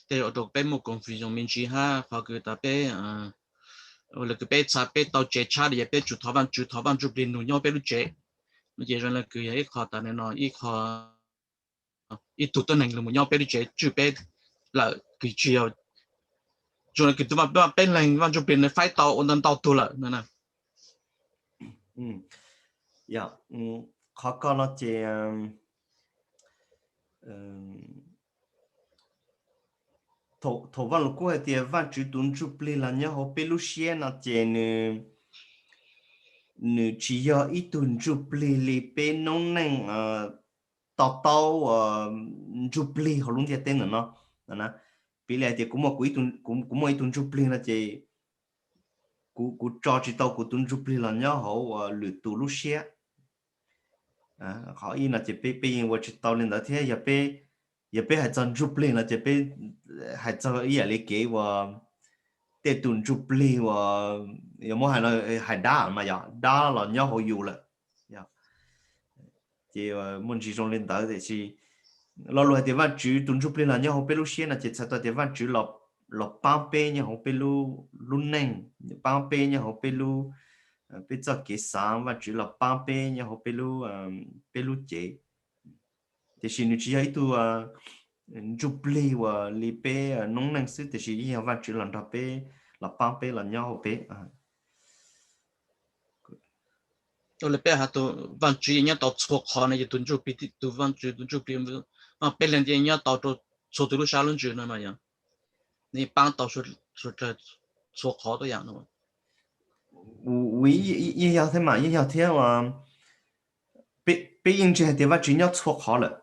tej zaum ua rau peb muaj confusion me ntsis hab qhov kws tas peb, ua le kws peb txha peb tau tsev tshab le yog peb tsum thov Vajtswv, thov Vaj Ntsujplig nug nyob peb lub tsev. No ces zoo le kws yog ib qho tas no ib qho, ib tug tuab neeg lug mus nyob peb lub tsev tswj peb lawm kws tsis yog, zoo le kws tug Vaj, peb leeg Vaj Ntsujplig nws faib tau ua ntau ntau tug lawm no. Qhov ko no ces thaum Vaj Lug Kub hais tias Vajtswv tus Ntsujplig los nyob hauv peb lub siab no ces nws, nws tsis yog ib tug Ntsujplig li peb noob neej to taub Ntsujplig hauv lub ntiaj teb ntawm no. Piv le hais tias kuv muaj ib tug Ntsujplig no ces kuv, kuv tso tsis tau kuv tus Ntsujplig los nyob hauv lwm tus lub siab. Qhov ib no ces peb, peb yeej ua tsis tau li ntawd thiab. Yog peb hais txog Ntsujplig no ces peb hais txog ib yam li kev uas tej tus Ntsujplig uas yog muab hais no, hais dab mas yog dab los nyob hauv yus lawm. Ces muaj ntsis zoo li ntawd tiam sis lo lus hais tias Vajtswv tus Ntsujplig los nyob hauv peb lub siab no ces txhais tau tias Vajtswv los paab peb nyob hauv peb lub neej, paab peb nyob hauv peb lub, peb txoj kev xaav, Vajtswv los paab peb nyob hauv peb lub, peb lub cev. Tiam sis nws tsis yog ib tug Ntsujplig uas li peb noob neej xwb, tiam sis yeej yog Vajtswv los nrog peb, los paab peb, los nyob hauv peb. Ua le peb has tug Vajtswv yeej nyob tau txhua qhov no ces tus Ntsujplig, tus Vajtswv tus Ntsujplig, peb leeg yeej nyob tau rau txhua tus lub sab lub ntsws no mas yog nws paab tau txhua qhov tuab yam no. Yeej yog thiab mas, yeej yog thiab. Peb yeej ntseeg hais tias Vajtswv nyob txhua qhov lawm.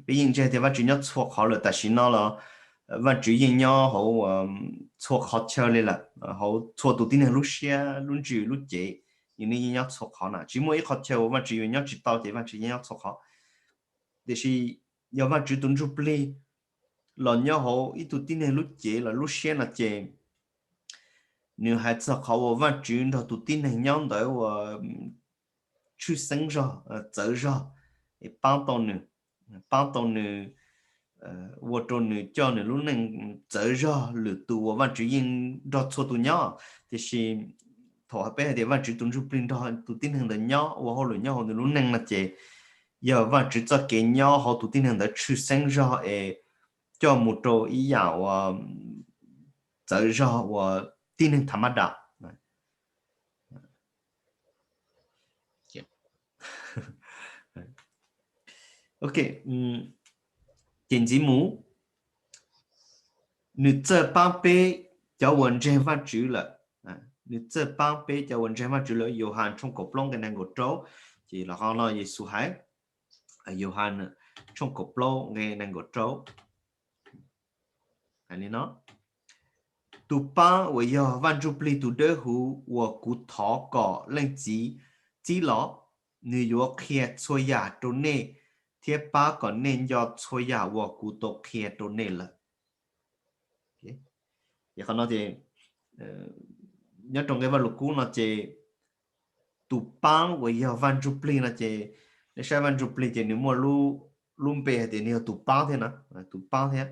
Peb yeej ntseeg hais tias Vajtswv nyob txhua qhov lawm, tam sim no los Vajtswv yeej nyob hauv txhua qhov chaw li lawm, hauv txhua tus tib neeg lub siab, lub ntsws, lub cev, nws yeej nyob txhua qhov na. Tsis muaj ib qhov chaw uas Vajtswv yuav nyob tsis tau ces Vajtswv yeej nyob txhua qhov. Tiam sis yog Vajtswv tus Ntsujplig los nyob hauv ib tug tib neeg lub cev los lub siab no ces nws hais txog qhov uas Vajtswv nrog tus tib neeg nyob ntawd uas tshwj xeeb zog, txawv zog, paab tau nws, paab tau nws, ua rau nws coj nws lub neej txawv zog lwm tus uas Vajtswv yeej nrog txhua tus nyob. Tiam sis thaum peb hais tias Vajtswv tus Ntsujplig nrog tus tib neeg ntawd nyob ua hauj lwm nyob hauv nws lub neej no ces yog Vajtswv txoj kev nyob hauv tus tib neeg ntawd tshwj xeeb zog es coj mus rau ib yam uas txawv zog uas tib neeg tha mab dam. Ok, ces ntxiv mus, nws txawj paab peb cov uas ntseeg Vajtswv lawm. Nws txawj paab peb cov uas ntseeg Vajtswv lawm. Yauhas tshooj kaum plaub nqe nees nkaum rau, ces los qhov no Yexus hais, Yauhas tshooj kaum plaub nqe nees nkaum rau, hais li no: Tus paab uas yog Vaj Ntsujplig tus Dawbhuv uas kuv thov kom Leej Txiv txib los, nws yuav qhia txhua yam rau nej thiab pab kom nej nco txhua yam uas kuv tau qhia rau nej lawm. Ces qhov no ces nyob rau nqe Vaj Lug Kub no ces tus paab uas yog Vaj Ntsuj Plig no ces nej saib Vaj Ntsuj Plig ces nws muaj lub npe hais tias nws yog tus paab thiab na, tus paab thiab.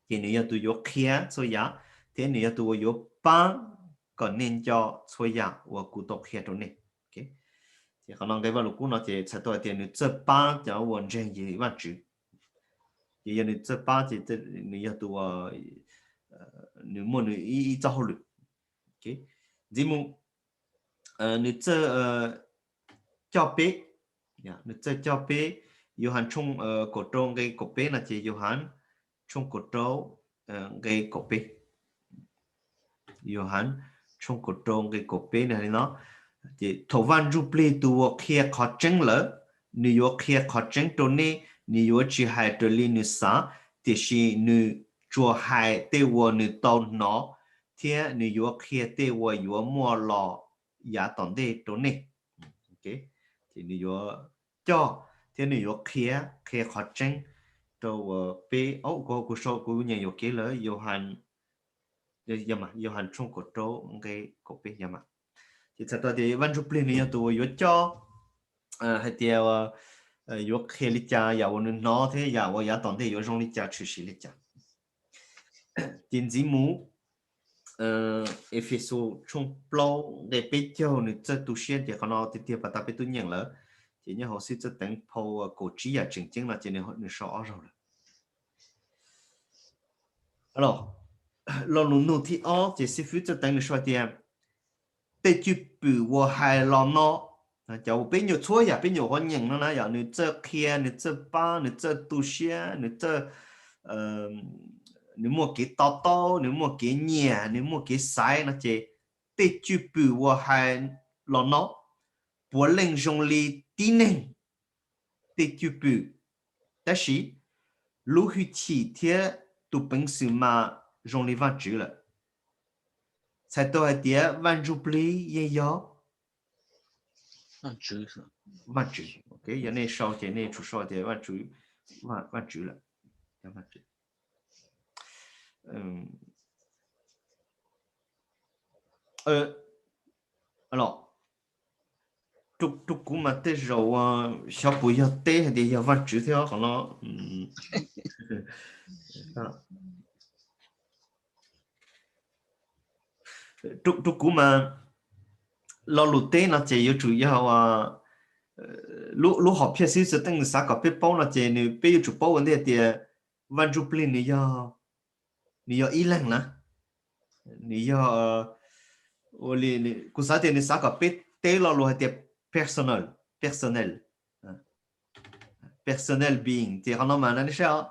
Ces nws yog tus yuav qhia txhua yam thiab nws yog tus uas yuav paab kom nej nco txhua yam uas kuv tau qhia rau nej. Ces qhov no nqe Vaj Lug Kub no ces txhais tau hais tias nws txawj paab cov uas ntseeg Vaajtswv. Ces yog nws txawj paab ces nws yog tus uas nws muaj nws ib txoj hauj lwm. Ntxiv mus, nws txawj coj peb, nws txawj coj peb. Yauhas tshooj kaum rau nqe kaum peb no ces Yauhas tshooj kaum rau nqe kaum peb. Yauhas tshooj kaum rau nqe kaum peb no li no: Ces thaum Vaj Ntsuj Plig tus uas qhia qhov tseeb lawm, nws yuav qhia qhov tseeb rau nej, nws yuav tsis hais raws li nws xav, tiam sis nws tsuas hais tej uas nws tau hnov, thiab nws yuav qhia tej uas yuav muaj los yav tom ntej rau nej. Ces nws yuav coj thiab nws yuav qhia, qhia qhov tseeb rau peb. Kuv, kuv sau, kuv nyeem yuam kev lawm, Yauhas, Yauhas tshooj kaum rau nqe kaum peb. Ces txhais tau tias Vaj Ntsuj Plig nws yog tus uas yuav coj, hais tias yuav qhia li cas yam uas nws hnov thiab yam uas yav tom ntej yuav zoo li cas, tshwm sim li cas. Ces ntxiv mus, Efexus tshooj plaub nqe peb caug nws txawj tu siab, ces qhov no tiag tiag pas tas peb twb nyeem lawm. Ces nyob hauv xib fwb Txawj Teev phau kaum tsib yam tseem ceeb no ces nws sau ob zaug lawm. Lo lus nug thib ob ces xib fwb Txawj Teev nws sau tias, tej cwj pwm uas hais los no, cov uas peb nyuam, txhua yam peb nyuam qhuav nyeem no na, yog nws txawj qhia, nws txawj pab, nws txawj tu siab, nws txawj, nws muaj kev to taub, nws muaj kev nyiam, nws muaj kev xaiv no ces tej cwj pwm uas hais los no puav leej zoo li tib neeg tej cwj pwm, tab sis lub hwj chim thiab tus peev xwm mas zoo li Vajtswv lawm. Txhais tau hais tias Vaj Ntsuj Plig yeej yog Vajtswv. Yog nej sau ces nej tsum sau tias Vajtswv, Vajtswv lawm. Rau kuv mas tej zaum xyov puas yog teb hais tias yog Vajtswv thiab qhov no. Rau kuv mas lo lus teb no ces yuav tsum yog lub hom phiaj xib fwb Txawj Teev nws xav kom peb paub no ces nws, peb yuav tsum paub ua ntej tias Vaj Ntsuj Plig nws yog, nws yog ib leeg na. Nws yog, kuv xav tias nws xav kom peb teb lo lus hais tias personal, personal, personal being, ces qhov no mas nej saib,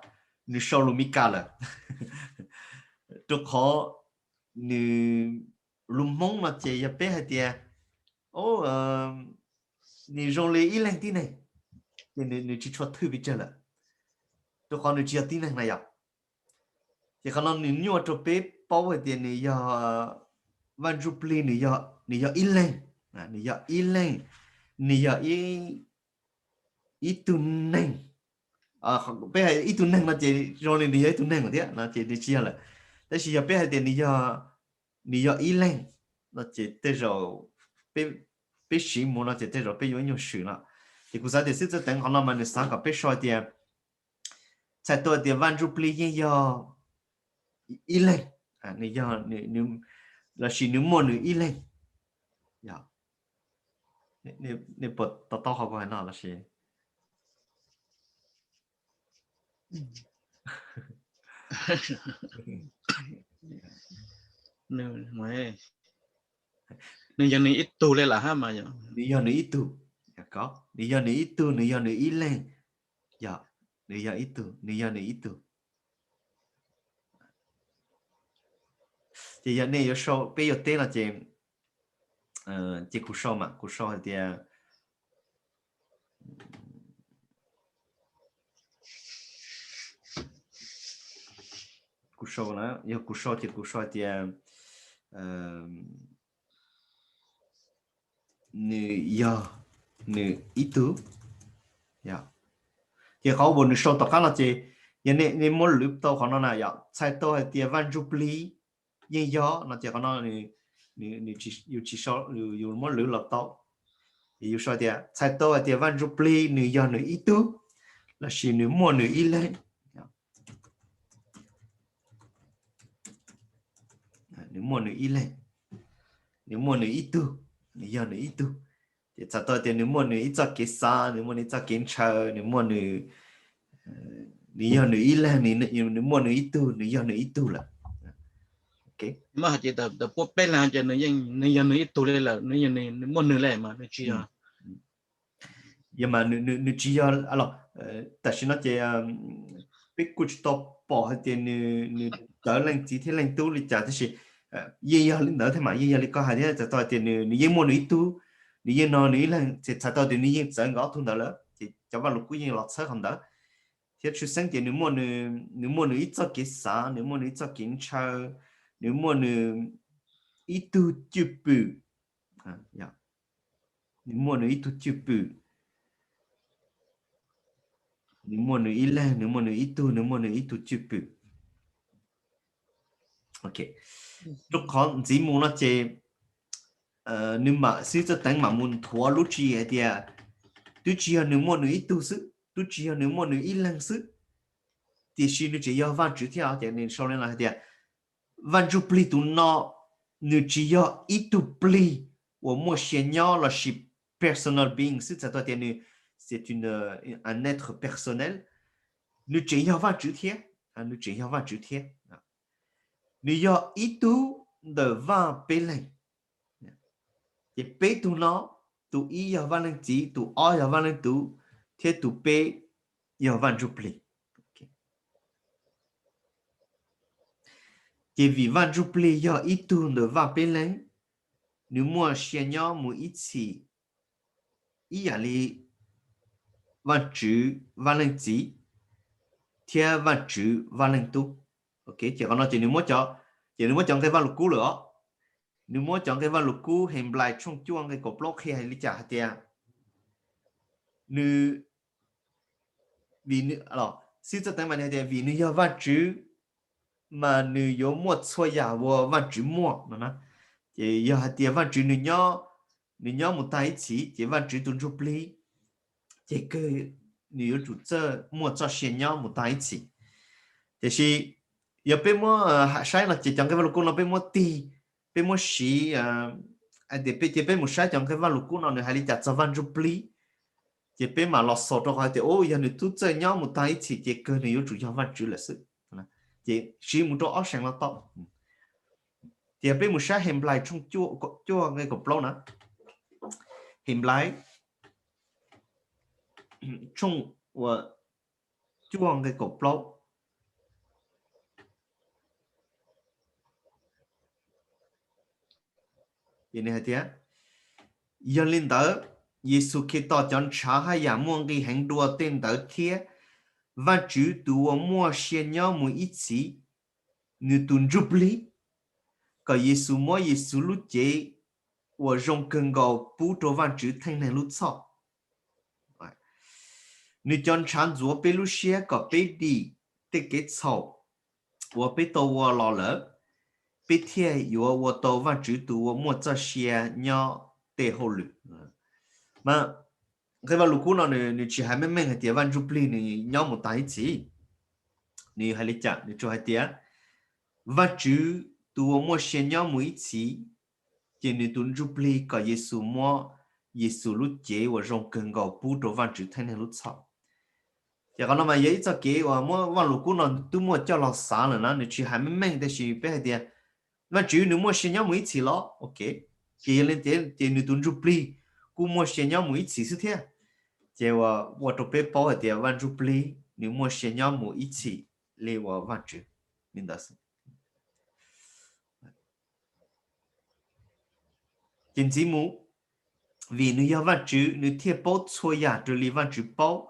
nws sau lus Mis Kas lawm. Rau qhov nws, lus Hmoob no ces yog peb hais tias, o, nws zoo li ib leeg tib neeg, ces nws tsis tshua thwj pes tsawg lawm, rau qhov nws tsis yog tib neeg na yom. Ces qhov no nws nyuaj rau peb paub hais tias nws yog, Vaj Ntsuj Plig nws yog ib leeg, nws yog ib leeg, nws yog ib tug neeg. Peb hais ib tug neeg no ces zoo li nws yog ib tug neeg lawm thiab no ces nws tsis yog lawm. Tab sis yog peb hais tias nws yog ib leeg no ces tej zaum peb siv mus no ces tej zaum peb yuav nyuaj swm no. Ces kuv xav tias xib fwb Txawj Teev qhov no mas nws xav kom peb sau tias, txhais tau tias Vaj Ntsuj Plig yeej yog ib leeg, los sis nws muaj nws ib leeg. Nej puas to taub qhov kuv hais no los sis? Nws yog nws ib tug li lawm hab mas yog. Nws yog nws ib tug, nws yog nws ib tug, nws yog nws ib leeg. Yog, nws yog ib tug, nws yog nws ib tug. Ces yog nej yuav sau, peb yuav teb no ces, ces kuv sau mas kuv sau hais tias, kuv sau na, yog kuv sau ces kuv sau hais tias nws yog nws ib tug, yog, Ces qhov uas nws sau tom qab no ces yog nej muab lwv tau qhov no na yom, txhais tau hais tias Vaj Ntsuj Plig yeej yog no ces qhov no yus tsis, yus muab lwv los tau. Ces yus sau tias txhais tau hais tias Vaj Ntsuj Plig nws yog nws ib tug, lossis nws muaj nws ib leeg. Nws muaj nws ib leeg, nws muaj nws ib tug, nws yog nws ib tug. Ces txhais tau tias nws muaj nws ib txoj kev xav, nws muaj nws ib txoj kev ntshaw, nws muaj nws, nws yog nws ib leeg, nws muaj nws ib tug, nws yog nws ib tug lawm. Muab hais ces puab peb leeg ces nws yog nws ib tug li lawm, nws muaj nws li mas nws tsis yog. Yog mas nws tsis yog, tam sim no ces peb kuj tsis tau pom hais tias nws txawv Leej Txiv thiab Leej Tub li cas tab sis yeej yog li ntawd thiab mas, yeej yog li koj hais thiab, txhais tau tias nws yeej muaj nws ib tug, nws yeej no nws ib leeg, ces txhais tau tias nws yeej txawv nkawd ob tug ntawd lawm, ces cov vaj lug kub yeej los txhawb qhov ntawd. Thiab tshwj xeeb tias nws muaj nws ib txoj kev xav, nws muaj nws ib txoj kev ntshaw, nws muaj nws ib tug cwj pwm, nws muaj nws ib tug cwj pwm, nws muaj nws ib leeg, nws muaj nws ib tug, nws muaj nws ib tug cwj pwm. Rau qhov ntxiv mus no ces nws mam, Xib Txawj Teev mam mus nthuav lub tswv yim hais tias twb tsis yog nws muaj nws ib tug xwb, twb tsis yog nws muaj nws ib leeg xwb, tiam sis nws tseem yog Vajtswv thiab. Ces nws sau li no hais tias Vaj Ntsuj Plig tus no nws tsis yog ib tug plig uas muaj sia nyob lossis personal being xwb, txhais tau tias nws c'est un être personnel, nws tseem yog Vajtswv thiab, nws tseem yog Vajtswv thiab. Nws yog ib tug ntawm Vaj Peb Leeg. Ces peb tug no, tus ib yog Vaj Leej Txiv, tus ob yog Vaj Leej Tub, thiab tus peb yog Vaj Ntsuj Plig. Ces vim Vaj Ntsuj Plig yog ib tug ntawm Vaj Peb Leeg, nws muaj sia nyob mus ib txhis ib yam li Vajtswv Vaj Leej Txiv thiab Vajtswv Vaj Leej Tub. Ces qhov no ces nws muab, ces nws muab cov nqe Vaj Lug Kub lawm os. Nws muab cov nqe Vaj Lug Kub Henplais tshooj cuaj nqe kaum plaub qhia hais li cas hais tias nws, vim, Xib Txawj Teev mas nws hais tias vim nws yog Vajtswv mas nws yuav muaj txhua yam uas Vajtswv muaj no. Ces yog hais tias Vajtswv nws nyob, nws nyob mus tag ib txhis ces Vajtswv tus Ntsuj Plig ces kawg nws yuav tsum txawj muaj txoj sia nyob mus tag ib txhis. Tiam sis yog peb muab ham saib no ces cov nqe Vaj Lug Kub no peb muab tig, peb muab siv, tias peb, ces peb mus saib cov nqe Vaj Lug Kub no nws hais li cas txog Vaj Ntsuj Plig, ces peb mam los xaus rau qhov hais tias, o, yog nws twb txawj nyob mus tag ib txhis ces kawg nws yuav tsum yog Vajtswv lawm xwb. Ces siv mus rau ob seem los tau. Ces peb mus saib Henplais tshooj cuaj nqe kaum plaub na. Henplais tshooj cuaj nqe kaum plaub. Ces nws hais tias, yog li ntawd, Yexus Khetos cov ntshav haj yam muaj nqis heev dua tej ntawd thiab. Vajtswv tus uas muaj sia nyob mus ib txhis, nws tus Ntsuj Plig, kom Yexus muab Yexus lub cev uas zoo kawg nkaus pub rau Vajtswv Theej Neeg lub txhoj. Nws cov ntshav ntxuav peb lub siab kom peb dim tej kev txhaum uas peb tau ua los lawm, peb thiaj yuav ua tau Vajtswv tus uas muaj txoj sia nyob tej hauj lwm. Mas nqe Vaj Lug Kub no nws tsis hais meej meej hais tias Vaj Ntsuj Plig nws nyob mus tag ib txhis. Nws hais li cas? Nws tsuas hais tias Vajtswv tus uas muaj sia nyob mus ib txhis, ces nws tus Ntsuj Plig kom Yexus muab Yexus lub cev uas zoo kawg nkaus pub rau Vajtswv Theej Neeg lub txhoj. Ces qhov no mas yog ib txoj kev uas muab Vaj Lug Kub no twb muaj coj los xav lawm na, nws tsis hais meej meej tab sis peb hais tias Vajtswv nws muaj sia nyob mus ib txhis los, ok, ces yog li ces nws tus Ntsuj Plig kuj muaj sia nyob mus ib txhis xwb thiab. Ces ua rau peb paub hais tias Vaj Ntsuj Plig nws muaj sia nyob mus ib txhis li uas Vajtswv li ntawd xwb. Ces ntxiv mus, vim nws yog Vajtswv nws thiaj paub txhua yam raws li Vajtswv paub.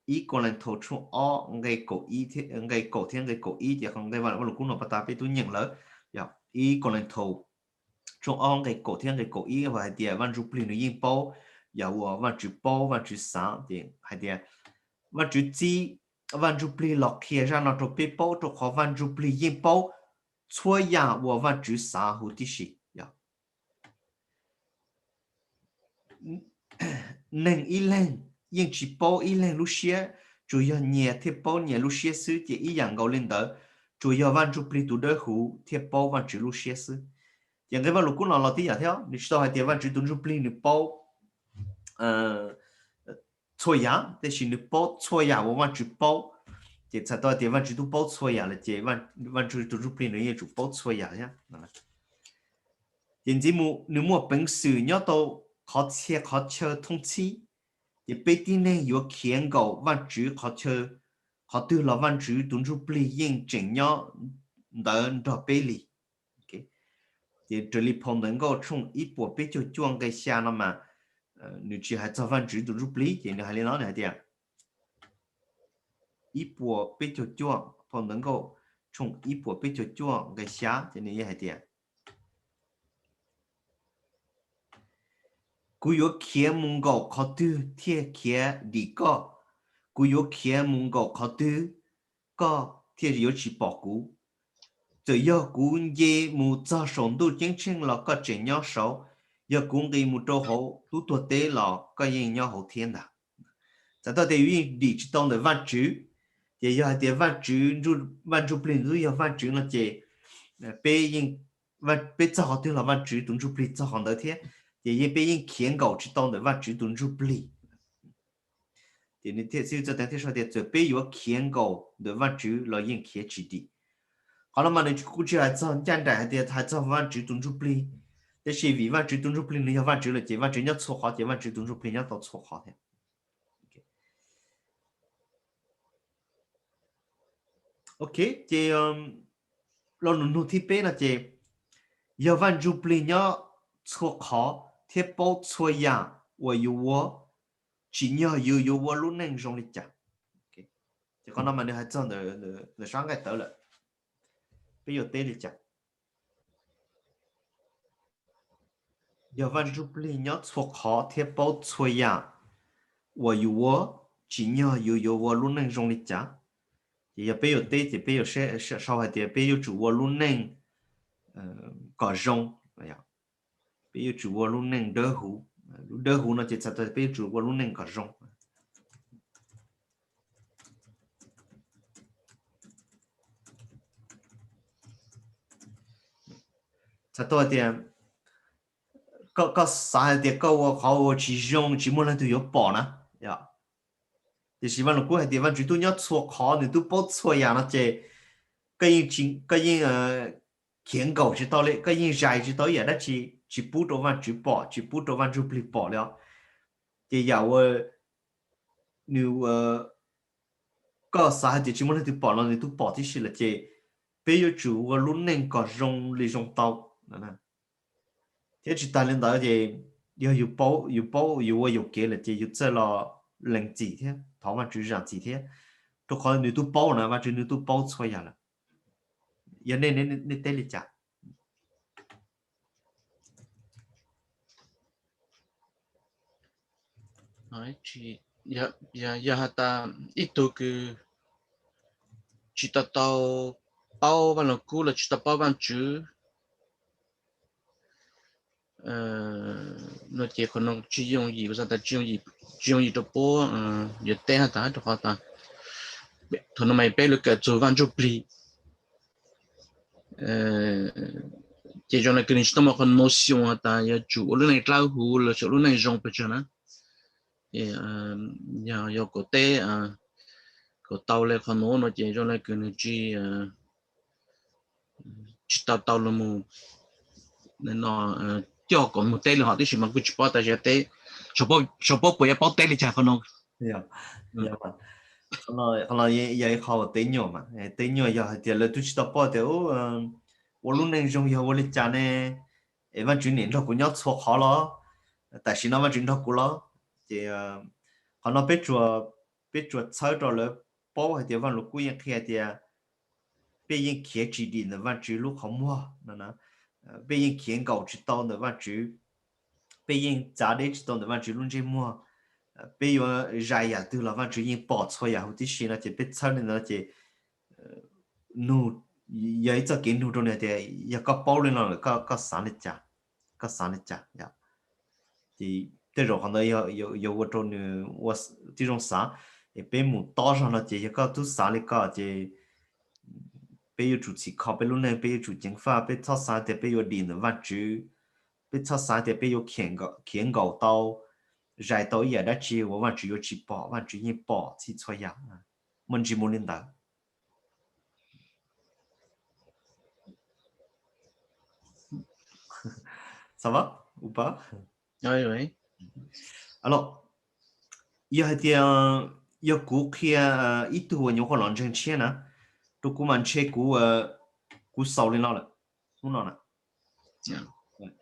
Ib Kauleethaus tshooj ob nqe kaum thiab nqe kaum ib, ces qhov nqe Vaj Lug Kub no pas tas peb twb nyeem lawm. Ib Kauleethaus tshooj ob nqe kaum thiab nqe kaum ib hais tias Vaj Ntsuj Plig nws yeej paub yam uas Vajtswv paub, Vajtswv xav, ces hais tias Vajtswv txib Vaj Ntsujplig los qhia zaj no rau peb paub, rau qhov Vaj Ntsujplig yeej paub txhua yam uas Vajtswv xav huv tib si. Yog neeg ib leeg yeej tsis paub ib leeg lub siab, tsuas yog nyias thiaj paub nyias lub siab xwb. Ces ib yam nkaus li ntawd, tsuas yog Vaj Ntsujplig tus dawb huv thiaj paub Vajtswv lub siab xwb. Ces nqe Vaj Lug Kub no los tib yam thiab, nws tsis tau hais tias Vajtswv tus Ntsujplig nws paub txhua yam, tiam sis nws paub txhua yam uas Vajtswv paub. Ces txhais tau hais tias Vajtswv twb paub txhua yam lawm ces Vaj Ntsujplig tus Ntsujplig nws yeej tsum paub txhua yam thiab. Ces ntxiv mus nws muaj peev xwm nyob tau qhov txhia qhov chaw thoob txhib. Ces peb tib neeg yuav khiav nkaum Vajtswv qhov chaw, qhov twg los Vajtswv tus Ntsujplig yeej tseem nyob ntawd nrog peb li. Ces raws li phau Ntawv Nkauj tshooj ib puas peb caug cuaj nqe xya no mas, nws tsis hais txog Vajtswv tus Ntsujplig, ces nws hais li no, nws hais tias, ib puas peb caug cuaj, phau Ntawv Nkauj tshooj ib puas peb caug cuaj nqe xya, ces nws yeej hais tias, kuv yuav khiav mus nkaum qhov twg thiaj khiav dim koj? Kuv yuav khiav mus nkaum qhov twg koj thiaj yuav tsis pom kuv? Txawm yog kuv nce mus txog saum ntuj ceeb tsheej los koj tseem nyob saud, yog kuv nqis mus rau hauv lub tuag teb los koj yeej nyob hauv thiab ntag. Txhais tau tias yus yeej dim tsis tau ntawm Vajtswv. Ces yog hais tias Vajtswv, Vaj Ntsujplig nws twb yog Vajtswv no ces peb yeej, peb txog qhov twg los Vajtswv tus Ntsujplig txog qhov ntawd thiab. Ces yeej peb yeej khiav nkaum tsis tau ntawm Vajtswv tus Ntsuj Plig. Ces nws thiaj, Xib Hwb Txawj Teev thiaj sau tias txawm peb yuav khiav nkaum ntawm Vajtswv los yeej khiav tsis dim. Qhov no mas nws kuj tsis hais txog ncaj nraim hais tias hais txog Vajtswv tus Ntsuj Plig, tab sis vim Vajtswv tus Ntsuj Plig nws yog Vajtswv lawm ces Vajtswv nyob txhua qhov ces Vajtswv tus Ntsuj Plig nyob tau txhua qhov thiab. Ok, ces lo lus nug thib peb no ces yog Vaj Ntsujplig nyob txhua qhov thiab paub txhua yam uas yus ua, tsim nyog yus yuav ua lub neej zoo li cas? Ces qhov no mas nws hais txog ntawm sab nqaij tawv lawm. Peb yuav teb li cas? Yog Vaj Ntsujplig nyob txhua qhov thiab paub txhua yam uas yus ua, tsim nyog yus yuav ua lub neej zoo li cas? Ces yog peb yuav teb ces peb yuav sau hais tias peb yuav tsum ua lub neej kom zoo. Peb yuav tsum ua lub neej dawb huv. Lub dawb huv no ces txhais tau peb yuav tsum ua lub neej kom zoo. Txhais tau hais tias koj xav hais tias koj ua qhov uas tsis zoo tsis muaj leej twg yuav pom na. Tiam sis Vaj Lug Kub hais tias Vajtswv twb nyob txhua qhov, nws twb paub txhua yam no ces koj yeej khiav nkaum tsis tau li, koj yeej zais tsis tau ib yam dab tsi, tsis pub rau Vajtswv pom, tsis pub rau Vaj Ntsujplig pom li os. Ces yam uas nws, koj xav hais tias tsis muaj leej twg pom los nws twb pom tib si lawm ces peb yuav tsum ua lub neej kom zoo li zoo tau. Thiab tsis tas li ntawd ces yog yus paub, yus paub yus ua yuam kev lawm ces yus txawj los lees txim thiab thov Vajtswv zam txim thiab, rau qhov nws twb paub na, Vajtswv nws twb paub txhua yam lawm. Yog nej, nej teb li cas? Yog has tas ib tug kws tsis tau tau paub Vaj Lug Kub los tsis tau paub Vajtswv no ces qhov no tsis yooj yim, tsis yooj yim rau puab yuav teb has tas, rau qhov tas thaum no mas peb lub kawm txug Vaj Ntsujplig ces zoo le kws nws tsis tau muaj qhov notion has tas yuav tsum ua lub neej dawb huv los sis ua lub neej zoo pes tsawg na. Yog, yog kuv teb, kuv tau le qhov nuav no ces zoo le kws nws tsis, tsis tau tau los mus no coj kom mus teb li hov tib si mas kuj tsis paub tas teb, tsis paub puas yuav paub teb li cas qhov no. Qhov no yog ib qho uas teb nyuaj mas, teb nyuaj yog hais tias lawv twb tsis tau paub tias ua lub neej zoo yog ua li cas ne, es Vajtswv niam nrog kuv nyob txhua qhov los, tam sim no Vajtswv nrog kuv los. Ces qhov no peb tsuas txhawb rau lawv paub hais tias Vaj Lug Kub yeej qhia tias peb yeej khiav tsis dim ntawm Vajtswv lub qhov muag no, peb yeej khiav nkaum tsis tau ntawm Vajtswv, peb yeej txav deb tsis tau ntawm Vajtswv lub ntsej muag. peb yuav zais yam twg los Vajtswv yeej pom txhua yam huv tib si no ces peb txhawb li ntawd ces nug, yog ib txoj kev nug rau nws tias yog koj paub li no lawm koj xav li cas, koj xav li cas. Ces tej zaum qhov ntawd yuav ua rau nws ua tib zoo xav. Es peb mus tob zog no ces yog koj twb xav li ko ces peb yuav tsum txhim kho peb lub neej, peb yuav tsum ceev faj, peb txhob xav tias peb yuav dim ntawm Vajtswv, peb txhob xav tias peb yuav khiav nkaum tau, zais tau ib yam dab tsi uas Vajtswv yuav tsis pom, Vajtswv yeej pom txhij txhua yam. Muaj ntsis mus li ntawd. Xav, u pa, yog hais tias yog kuv qhia ib tug uas nyuam qhuav los ntseeg tshiab na, rau kuv mas ntshe kuv, kuv xaus li no lawm, hnub no na,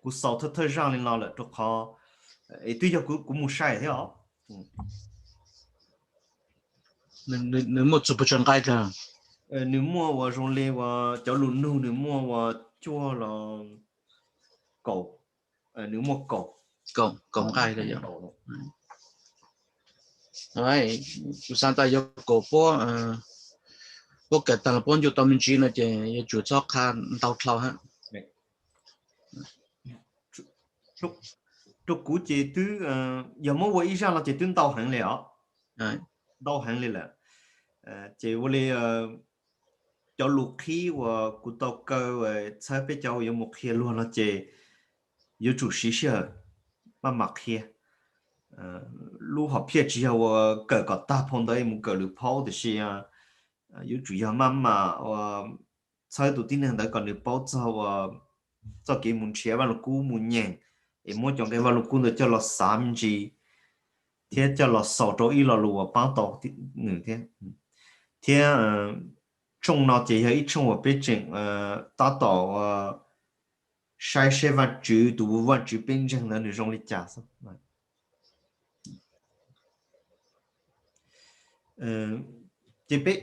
kuv xaus thawj thawj zaj li no lawm rau qhov es twb yog kuv mus saib thiab os. Nws muaj txug pes tsawg nqai? Nws muaj uas zoo li uas cov lus nug nws muaj uas cuaj los kaum, nws muaj kaum, kaum nqai. Kuv xav tas yog kaum puab, puab kawm tag los puab ncu tau me ntsis no ces yuav tsum txhob qha ntau dlhau hab. Rau kuv ces twb, yog muab ua ib zaj no ces twb ntau heev li os, ntau heev li lawm. Ces ua li cov lus qhib uas kuv tau kaw txhawb peb cov uas yuav mus qhia luag no ces yuav tsum siv sij hawm maj mam qhia. Lub hom phiaj tsis yog uas kawm kom tag phau ntawv mus kawm lwm phau, tiam sis yuav tsum yog maj mam ua txhawb tus tib neeg ntawd kom nws paub txog uas txoj kev mus nrhiav Vaj Lug Kub, mus nyeem, es muab cov nqe Vaj Lug Kub ntawd coj los xav me ntsis, thiab coj los xaus rau ib lo lus uas paub tau nws thiab. Thiab tshooj no ces yog ib tshooj uas peb tseem tab tom saib seb Vajtswv, tus Vajtswv peb ntseeg ntawd nws zoo li cas xwb. Ces peb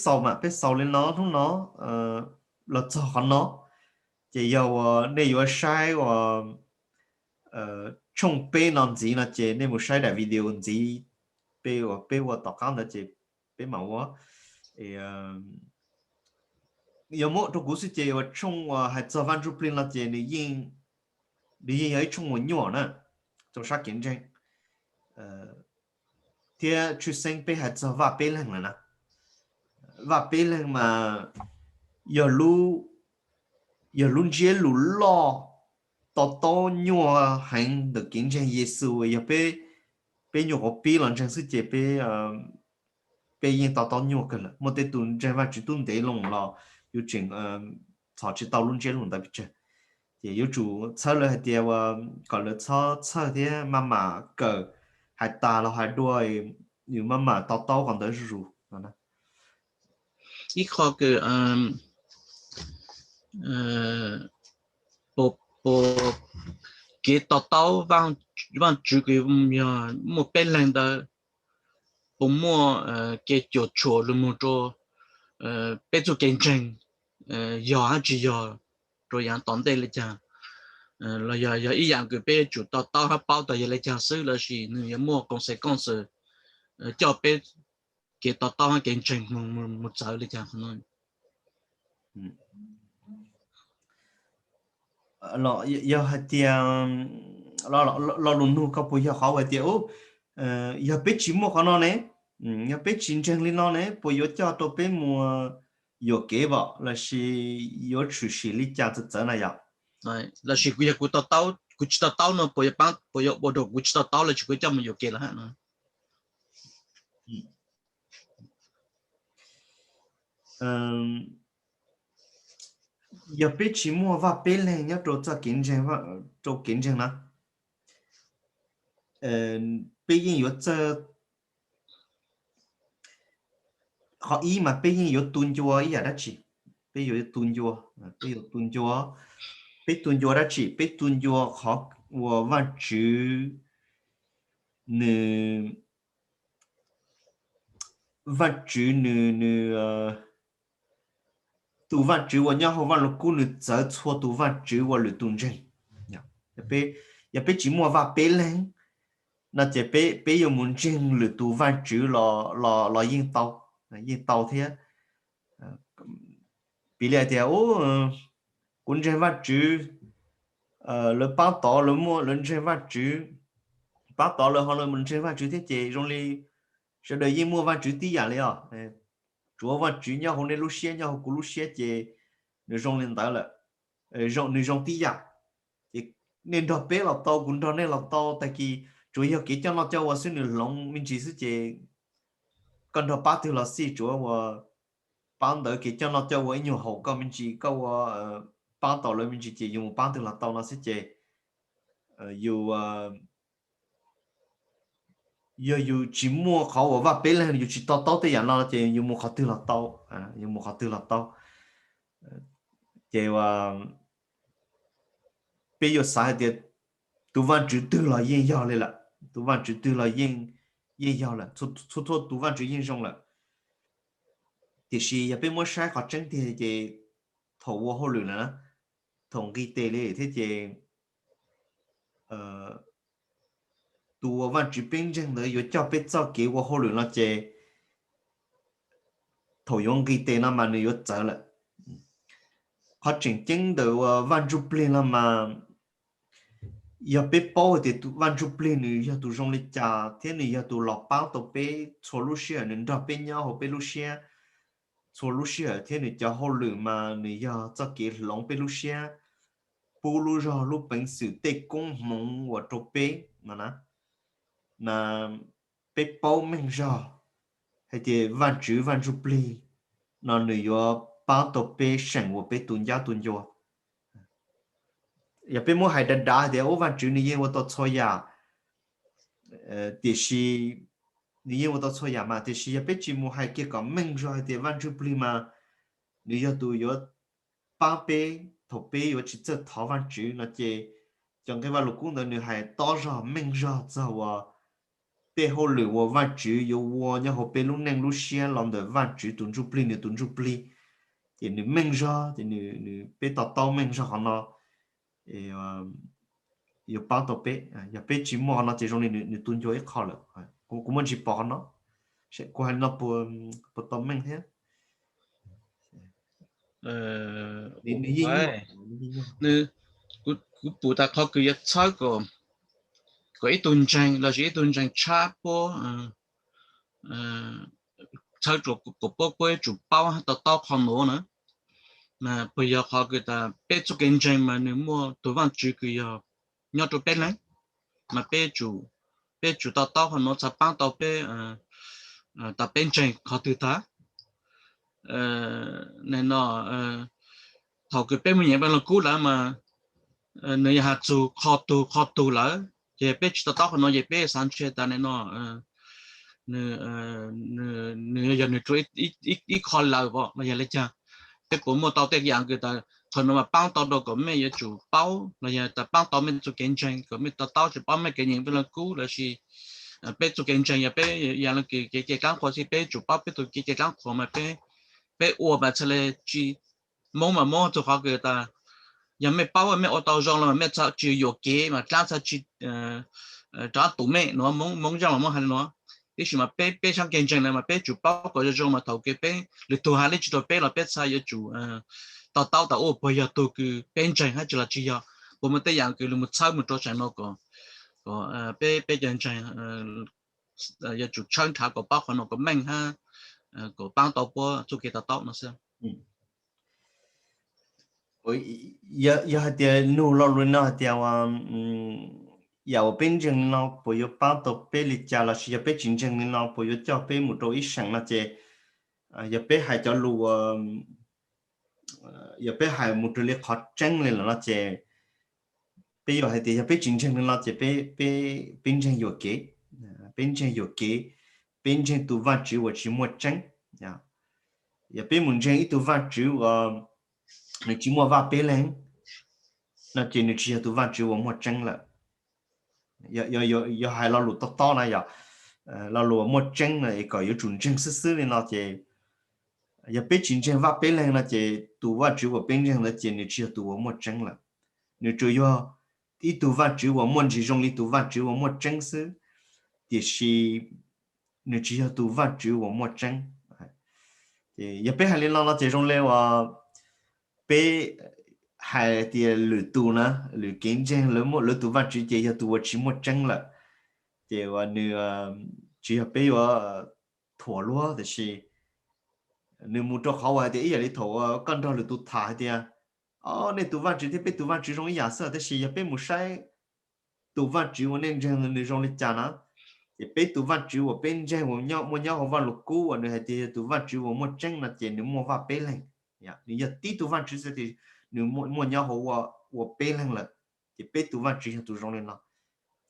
xaus mas peb xaus li no hnub no los txog qhov no. Ces yog uas nej yuav saib uas tshooj peb no ntxiv no ces nej mus saib daim video ntxiv, peb uas peb ua tom qab ntawd ces peb mam ua. Yog muab rau kuv xwb ces uas tshooj uas hais txog Vaj Ntsuj Plig no ces nws yeej yog ib tshooj uas nyuaj na, rau sab kev ntseeg. Thiab tshwj xeeb peb hais txog Vaj Peb Leeg lawm na. Vaj Peb Leeg mas yog lub ntsiab lus loj to taub nyuaj heev ntawm kev ntseeg Yexus, yog peb, peb nyuam qhuav pib los ntseeg xwb ces peb, peb yeej to taub nyuaj kawg lawm. Muaj tej tus ntseeg Vajtswv tub ntev loo los yuav tseem txhos tsis tau lub ntsiab lus ntawd pes tsawg. Ces yuav tsum txhawb lawv hais tias kom lawv txhob txhawj thiab maj mam kawm, hais tas los hais dua, yus maj mam to taub qhov ntawd zuj zus no. Ib qho kws puas, kev to taub Vaajtswv kws yog muaj peb leeg ntawd, puas muaj kev cuam tshuam lug moog rua peb txuj kev ntseeg, yog hab tsis yog rua yaav tom ntej le caag? Los yog, yog ib yaam kws peb yuav tsum to taub hab paub tau yog le caag xwb, lossis nwg yuav muaj consequence coj peb kev to taub hab kev ntseeg moog txawv le caag? Yog hais tias lo lus nug koj puas yog qhov hais tias yog peb tsis muaj qhov no ne, yog peb tsis ntseeg li no ne puas yuav coj rua peb mus yuam kev pom lossis yuav tshwm sim li cas txawv txawv na yog? Lossis kuv yog kuv to taub, kuv tsis to taub no puas yuav ua rua kuv tsis to taub lossis kuv coj mus yuam kev los hab no? Yog peb tsis muaj Vaaj Peb Leeg nyob rau txoj kev ntseeg, rau kev ntseeg na, peb yeej yuav txawj, qhov ib mas peb yeej yuav tu ncua ib yaam dab tsi. Peb yuav tu ncua, peb yuav tu ncua, peb tu ncua dab tsi? Peb tu ncua qhov uas Vaajtswv nws, Vaajtswv nws, nws, tus Vaajtswv uas nyob hauv Vaaj Lug Kub nws txawv txhua tus vaajtswv ua lwm tus ntseeg. Yog peb tsis muaj Vaaj Peb Leeg, no ces peb, peb yuav mus ntseeg lwm tus vaj tswv los, los, los yeej tau, yeej tau thiab. Piv li hais tias, u, kuv ntseeg vaj tswv, lawv paab tod lawv muaj, lawv ntseeg vaj tswv, paab tod lawv ho mus ntseeg vaj tswv thiab ces zoo li sawv daws yeej muaj vaj tswv tib yam li os. Tsuav vaj tswv nyob hauv nej lub siab, nyob hauv kuv lub siab ces nws zoo li ntawd lawm, nws zoo tib yam. Ces nej nrog peb los tau, kuv nrog nej los tau, tag kis tsuas yog kev coj noj coj ua xwb, nws hloov me ntsis xwb ces koj nrog paab twg los xij, tsuav ua paab ntawd kev coj noj coj ua ib nyuag haum koj me ntsis, koj ua paab tau lawv me ntsis ces yus mus paab twg los tau no xwb ces yus, yog yus tsis muaj qhov uas Vaj Peb Leeg, yus tsis to taub tej yam no ces yus mus qhov twg los tau, yus mus qhov twg los tau. Ces peb yuav xav hais tias tus vaj tswv twg los yeej yog li lawm, tus vaj tswv twg los yeej, yeej yog lawm, txhua txhua tus vaj tswv yeej zoo lawm. Tiam sis yog peb muab saib qhov tseeb tiag ces thaum ua hauj lwm na, thaum nqis tes li thiab ces tus uas vaj tswv peb ntseeg ntawd yuav coj peb txoj kev ua hauj lwm no ces thaum yuav nqis tes no mas nws yuav txawv lawm. Qhov tseem ceeb ntawm uas Vaj Ntsuj Plig no mas yog peb paub hais tias Vaj Ntsuj Plig nws yog tus zoo li cas thiab nws yog tus los paab tau peb txhua lub sij hawm, nws nrog peb nyob hauv peb lub siab txhua lub sij hawm thiab nws cov hauj lwm mas nws yog txoj kev hloov peb lub siab, pub lub zog lub peev xwm tej koob hmoov uas rau peb no na. Mas peb paub meej zog hais tias Vaj Tswv Vaj Ntsuj Plig no nws yuav paab tau peb seem ua peb tus ncab tus ncua. Yog peb muab hais dav dav hais tias ub Vaj Tswv nws yeej ua tau txhua yam, tiam sis nws yeej ua tau txhua yam mas, tiam sis yog peb tsis mus hais kiag kom meej zog hais tias Vaj Ntsuj Plig mas nws yog tus yuav paab peb thaum peb yuav tsis txawj thov Vaj Tswv no ces cov nqe Vaj Lug Kub ntawd nws hais tob zog meej zog txog uas tej hauj lwm uas Vaj Tswv yuav ua nyob hauv peb lub neej lub siab los ntawm Vaj Tswv tus Ntsuj Plig, nws tus Ntsuj Plig. Ces nws meej zog, ces nws, peb to taub meej zog qhov no yuav paab tau peb. Yog peb tsis muaj qhov no ces zoo li nws tu ncua ib qho lawm. Kuv muaj ntsis pom qhov no, kuv hais no puas tau meej thiab? Kuv pum tas qhov kws yuav txhawb kom ib tug ntseeg lossis ib tug ntseeg tshab puab txhawb rua kom puab, puab yuav tsum paub to taub qhov nuav na. Puas yog qhov kws tas peb txuj kev ntseeg mas nws muaj tug Vaajtswv kws yog nyob rua peb leeg, mas peb tsum to taub qhov nuav txhad paab tau peb, tas peb ntseeg qhov twg tag. No, thaum kws peb mus nyeem Vaaj Lug Kub lawm mas nws yog has txug qhov tug qhov tug lawm, ces peb tsis to taub qhov nuav ces peb xav ntshe tas no nws yog nws rua ib qho lawm los yog le caag. Peb puas muaj tau tej yaam kws tas qhov nuav mas paab tau rua kom mej yuav tsum paub los yog tas paab tau mej txuj kev ntseeg kom mej to taub tsis paub mej kev nyeem Vaaj Lug Kub lossis peb txuj kev ntseeg yog peb yog le kws kev cai dlaab qhuas xwb, peb tsum paub peb tug kev cai dlaab qhuas mas peb ua mas txhad le tsi, Moob mas Moob txug qhov kws tas yog mej paub mej ua tau zoo los mas mej txhad tsi yuam kev mas dlaab txhad tsi rov tus mej nuav, Moob Zaaj mas Moob has le nuav. Tab sis mas peb, peb sab kev ntseeg na mas peb tsum paub kom zoo zoo mas thaum kws peb lwm tug has le tsi rua peb los peb txhad yuav tsum to taub tas ua puas yog tug kws peb ntseeg hab tsi los tsi yog, puas muaj tej yaam kws lug mus txhawb mus rua saam no kom peb, peb cov ntseeg yuav tsum tshawb nrhav kom paub qhov nuav kom meej hab kom paab tau puab txuj kev to taub no xwb. Yog hais tias nug lo lus no hais tias yaam uas peb ntseeg li no puas yuav paab tau peb li cas lossis yog peb tsis ntseeg li no puas yuav coj peb mus rau ib seem no ces yog peb hais cov lus, yog peb hais mus rau li qhov tseeb li lawm no ces peb yuav hais tias yog peb tsis ntseeg li no ces peb, peb ntseeg yuam kev, peb ntseeg yuam kev, peb ntseeg tus Vaajtswv uas tsis muaj tseeb. Yog peb mus ntseeg ib tug Vaajtswv uas nws tsis muaj vaj peb leeg no ces nws tsis yog tus Vaajtswv uas muaj tseeb lawm. Yog hais lo lus tob tob na yog lo lus uas muaj tseeb no es kom yuav tsum ntseeg xwb xwb li no ces yog peb tsis ntseeg vaj peb leeg no ces tus Vaajtswv uas peb ntseeg ntawd ces nws tsis yog tus uas muaj tseeb lawm. Nws tsuas yog ib tug Vaajtswv uas muaj ntsis zoo li tus Vaajtswv uas muaj tseeb xwb. tiam sis nws tsis yog tus Vajtswv uas muaj tseeb. Ces yog peb hais li no no ces zoo li uas peb hais tias lwm tus na, lwm kev ntseeg lawv muaj lawv tus vaj tswv ces yog tus uas tsis muaj tseeb lawm. Ces uas nws tsis yog peb yuav thuam luag, tiam sis nws mus rau qhov uas hais tias ib yam li thaum uas koj nrog lwm tus tham hais tias, o, nej tus vaj tswv thiab peb tus vaj tswv zoo ib yam xwb, tab sis yog peb mus saib tus vaj tswv uas nej ntseeg nws zoo li cas na, ces peb tus vaj tswv uas peb ntseeg uas muaj nyob hauv Vaj Lug Kub uas nws hais tias yog tus vaj tswv uas muaj tseeb no ces nws muaj vaj peb leeg. Nws yog tib tug vaj tswv xwb, nws muaj nyob hauv ua peb leeg lawm. Ces peb tus vaj tswv yog tus zoo li no.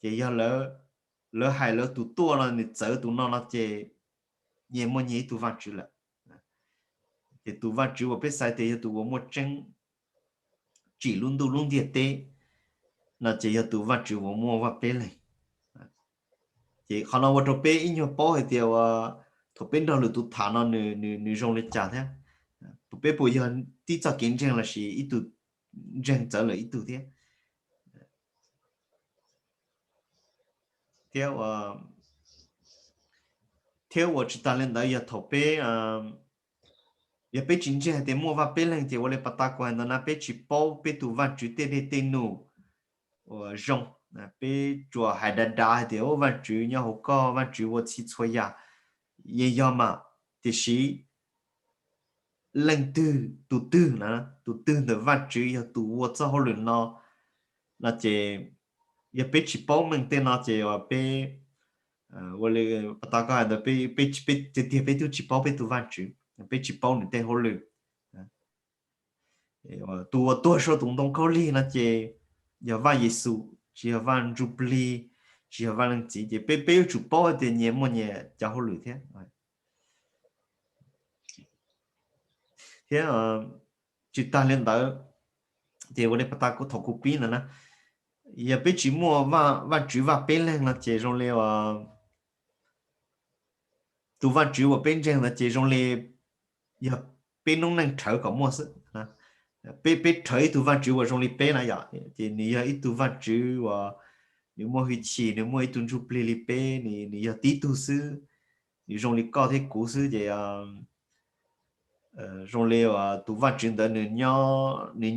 Ces yog lawv hais lawv tus tuaj no nws txawv tus no no ces nyias muaj nyias ib tug vaj tswv lawm. Ces tus vaj tswv uas peb xaiv tias yog tus uas muaj tseeb tsim lub ntuj lub ntiaj teb no ces yog tus vaj tswv uas muaj vaj peb leeg. Ces qhov no ua rau peb ib nyuag paub hais tias uas thaum peb nrog lwm tus tham no nws zoo li cas thiab, peb puas yog tib txoj kev ntseeg lossis ib tug ntseeg txawv lawm ib tug thiab. Thiab, thiab uas tsis tas li ntawd yog thaum peb, yog peb tsis ntseeg hais tias muaj vaj peb leeg ces ua li pas tas kuv hais ntawd na peb tsis paub peb tus vaj tswv tej dej tej num uas zoo. Peb tsuas hais dav dav hais tias vaj tswv nyob hauv koj, vaj tswv ua txhij txhua yam, yeej yog mas, tiam sis leej twg, tus twg na, tus twg ntawm vaj tswv yog tus ua txoj hauj lwm no, no ces yog peb tsis paub meej tej no ces peb, ua li pas tas koj hais ntawd, peb tiag tiag peb twb tsis paub peb tus vaj tswv, peb tsis paub nws tej hauj lwm. Tus uas tuag saum tus ntoo khaub lig no ces yog Vaj Yexus, tsis yog Vaj Ntsujplig, tsis yog Vaj Leej Txiv, ces peb, peb yuav tsum paub hais tias nyias muaj nyias cov hauj lwm thiab. Thiab tsis tas li ntawd, ces ua li pas tas thaum kuv pib ntawd na, yog peb tsis muaj Vaj Tswv Vaj Peb Leeg no ces zoo li tus Vaj Tswv uas peb ntseeg ntawd ces zoo li yog peb noob neej rhawv kom muaj xwb. Peb, peb rhawv ib tug Vaj Tswv uas zoo li peb na yom, ces nws yog ib tug Vaj Tswv uas nws muaj hwj chim, nws muaj ib tug Ntsujplig li peb, nws yog tib tug xwb, nws zoo li koj thiab kuv xwb ces zoo li tus Vaj Tswv ntawd nws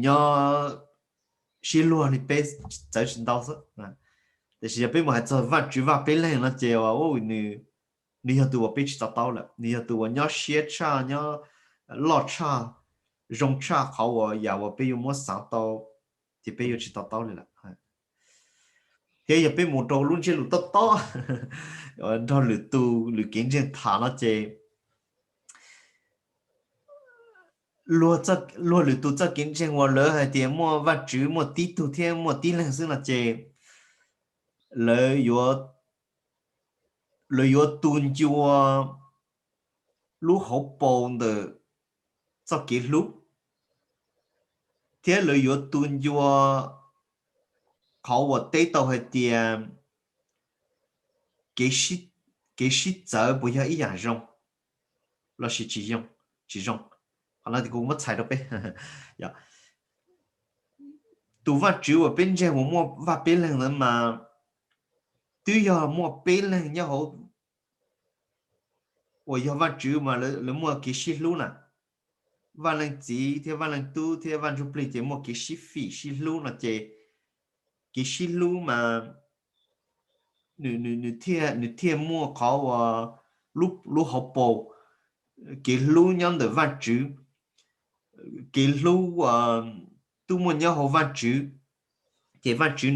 nyob siab luag li peb txawv tsis ntau xwb. Tiam sis yog peb mus hais txog Vaj Tswv Vaj Peb Leeg no ces nws yog tus uas peb tsis to taub lawm, nws yog tus uas nyob siab tshaj, nyob loj tshaj, zoo tshaj qhov uas yam uas peb yuav muab xav tau, ces peb yuav tsis to taub li lawm. Thiab yog peb mus rau lub ntsiab lus tob tob, nrog lwm tus lwm kev ntseeg tham no ces luag lwm tus txoj kev ntseeg uas lawv hais tias muaj Vaj Tswv muaj tib tug thiab muaj tib leeg xwb no ces lawv yuav tu ncua lub hauv paus ntawm txoj kev hlub, thiab lawv yuav tu ncua qhov uas teb tau hais tias kev sib txawv puas yog ib yam zoo lossis tsis zoo. Qhov no kuv muab txhais rau peb. Tus Vaj Tswv uas peb ntseeg uas muaj Vaj Peb Leeg ntawd mas twb yog muaj peb leeg nyob hauv uas yog Vaj Tswv mas lawv muaj kev sib hlub na. Vaj Leej Txiv thiab Vaj Leej Tub thiab Vaj Ntsujplig ces muaj kev sib fim sib hlub no ces kev sib hlub mas nws thiaj muaj qhov uas lub hauv paus kev hlub nyob ntawm Vaj Tswv, kev hlub twb muaj nyob hauv Vaj Tswv, ces Vaj Tswv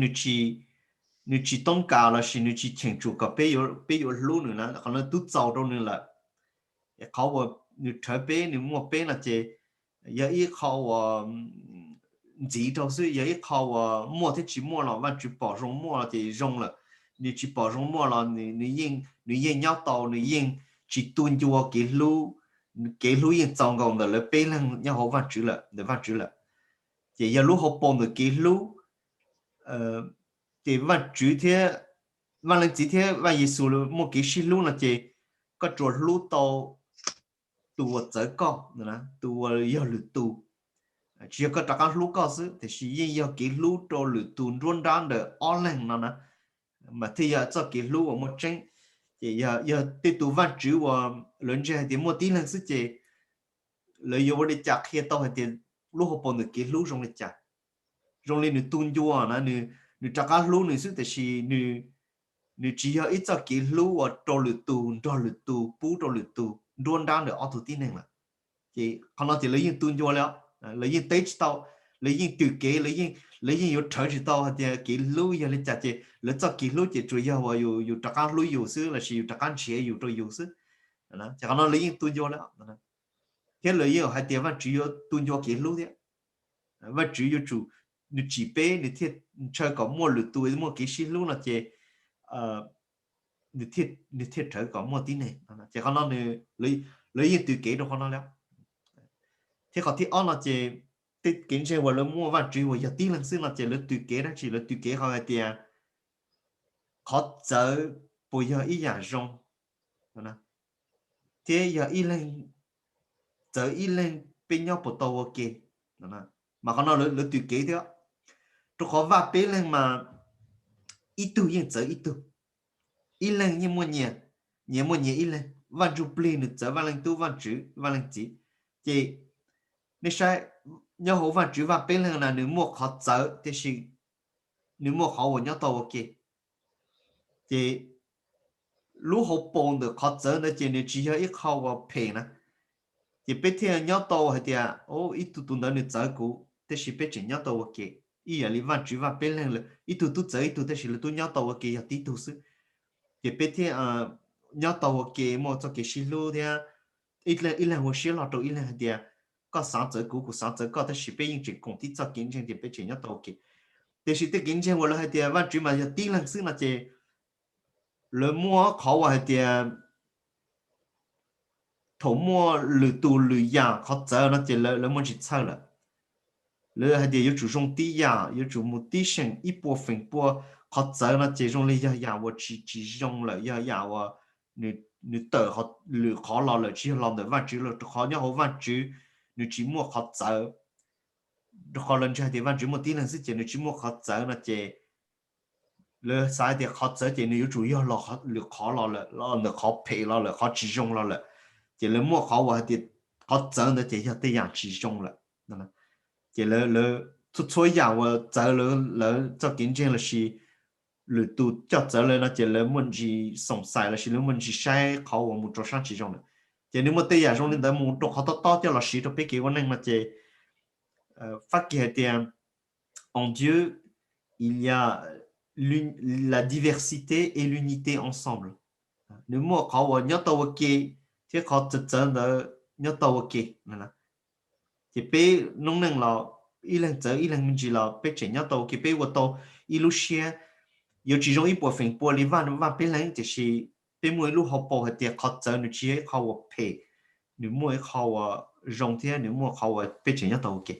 nws tsis toob kas lossis nws tsis cheem tsum kom peb yuav hlub nws na, qhov no twb txaus rau nws lawm. Qhov uas nws rhawv peb, nws muaj peb no ces yog ib qho uas ntxiv rau xwb, yog ib qho uas muaj thiab tsis muaj los Vaj Tswv pom zoo muaj los ces zoo lawm, nws tsis pom zoo muaj los nws yeej nyob tau, nws yeej tsis tu ncua kev hlub, kev hlub yeej txaus nkaus ntawm lawv peb leeg nyob hauv Vaj Tswv lawm, ntawm Vaj Tswv lawm. Ces yog lub hauv paus ntawm kev hlub, ces Vaj Tswv thiab Vaj Leej Txiv thiab Vaj Yexus muaj kev sib hlub no ces koj tsuas hlub tau tus uas txawv koj, tus uas yog lwm tus. Tsis yog koj rov qab hlub koj xwb, tiam sis yeej yog kev hlub rau lwm tus nruab nrab ntawm ob leeg no na, mas thiaj yog txoj kev hlub uas muaj tseeb. Ces yog tej tus Vajtswv uas lawv ntseeg hais tias muaj tib leeg xwb ces lawv yuav ua li cas qhia tau hais tias lub hauv paus ntawm kev hlub zoo li cas? Zoo li nws tu ncua na, nws rov qab hlub nws xwb tiam sis nws tsis yog ib txoj kev hlub uas rau lwm tus, nrog lwm tus, pub rau lwm tus, nruab nrab ntawm ob tug tib neeg lawm. Ces qhov no ces lawv yeej tu ncua li, lawv yeej teb tsis tau, lawv yeej twm kev, lawv yeej yuav rhawv tsis tau hais tias kev hlub yog li cas ces lawv txoj kev hlub ces tsuas yog uas yus rov qab hlub yus xwb lossis yus rov qab nrhiav yus rau yus xwb. Ces qhov no lawv yeej tu ncua li, thiab lawv yeej hais tias Vajtswv yuav tu ncua kev hlub thiab. Vajtswv yuav tsum, nws tsim peb, nws thiaj ntshaw kom muaj lwm tus muaj kev sib hlub no ces nws thiaj rhawv kom muaj tib neeg. Ces qhov no lawv yeej twm kev rau qhov no li. Thiab qhov thib ob no ces tej kev ntseeg uas lawv muaj Vajtswv uas yog tib leeg xwb no ces lawv twm kev dab tsi? Lawv twm kev qhov hais tias qhov txawv puas yog ib yam zoo, thiab yog ib leeg txawv ib leeg peb nyob puas tau ua ke? Mas qhov no lawv twm kev thiab, rau qhov Vaj Peb Leeg mas ib tug yeej txawv ib tug, ib leeg yeej muaj nyias, nyias muaj nyias ib leeg. Vaj Ntsujplig nws txawv Vaj Leej Tub, Vaj Tswv, Vaj Leej Txiv. Ces nej saib, nyob hauv Vaj Tswv Vaj Peb Leeg na nws muaj qhov txawv tiam sis nws muaj qhov uas nyob tau ua ke. Ces lub hauv paus ntawm qhov txawv ntawd ces nws tsis yog ib qho uas phem na. Ces peb thiaj nyob tau hais tias ib tug tus ntawd nws txawv kuv tab sis peb tseem nyob tau ua ke, ib yam li Vaj Tswv Vaj Peb Leeg lawm, ib tug tub txawv ib tug tab sis lawv tub nyob tau ua ke yog tib tug xwb. Ces peb thiaj nyob tau ua ke muaj txoj kev sib hlub thiab ib leeg ua siab loj rau ib leeg hais tias koj xav txawv kuv, kuv xav txawv koj tab sis peb yeej tseem koom tib txoj kev ntseeg ces peb tseem nyob tau ua ke. Tiam sis tej kev ntseeg uas lawv hais tias Vaj Tswv mas yog tib leeg xwb no ces lawv muaj qhov uas hais tias thaum muaj lwm tus lwm yam qhov txawv no ces lawv muaj ntsis txhawj lawm. Lawv hais tias yuav tsum zoo tib yam, yuav tsum mus tib seem ib puas feem pua. Qhov txawv no ces zoo li yog yam uas tsis tsis zoo lawm, yog yam uas nws tawm lwm qhov los lawm, tsis yog los ntawm Vaj Tswv lawm, rau qhov nyob hauv Vaj Tswv nws tsis muaj qhov txawv. Rau qhov lawv ntseeg hais tias Vaj Tswv muaj tib leeg xwb ces nws tsis muaj qhov txawv no ces lawv xav hais tias qhov txawv ces nws yuav tsum yog los lwm qhov los lawm, los ntawm qhov phem los lawm, qhov tsis zoo los lawm. Ces lawv muaj qhov uas hais tias qhov txawv ntawd ces yog tej yam tsis zoo lawm. Ces lawv txhua txhua yam uas txawv lawv txoj kev ntseeg lossis lwm tus coj txawv lawv no ces lawv muaj ntsis xoom xais lossis lawv muaj ntsis saib qhov uas mus rau sab tsis zoo lawm. Ces nws muaj tej yam zoo li ntawd mus rau qhov tob tob coj los siv rau peb kev ua neej no ces Fab Kis hais tias en Dieu il y a la diversité et l'unité ensemble. Nws muaj qhov uas nyob tau ua ke thiab qhov txawv txawv ntawd nyob tau ua ke. Ces peb noob neej los ib leeg txawv ib leeg me ntsis los peb tseem nyob tau ua ke, peb ua tau ib lub siab. Yuav tsis zoo ib puas feem pua li Vaj Peb Leeg tiam sis peb muaj ib lub hauv paus hais tias qhov txawv nws tsis yog ib qho uas phem, nws muaj ib qho uas zoo thiab nws muaj qhov uas peb tseem nyob tau ua ke.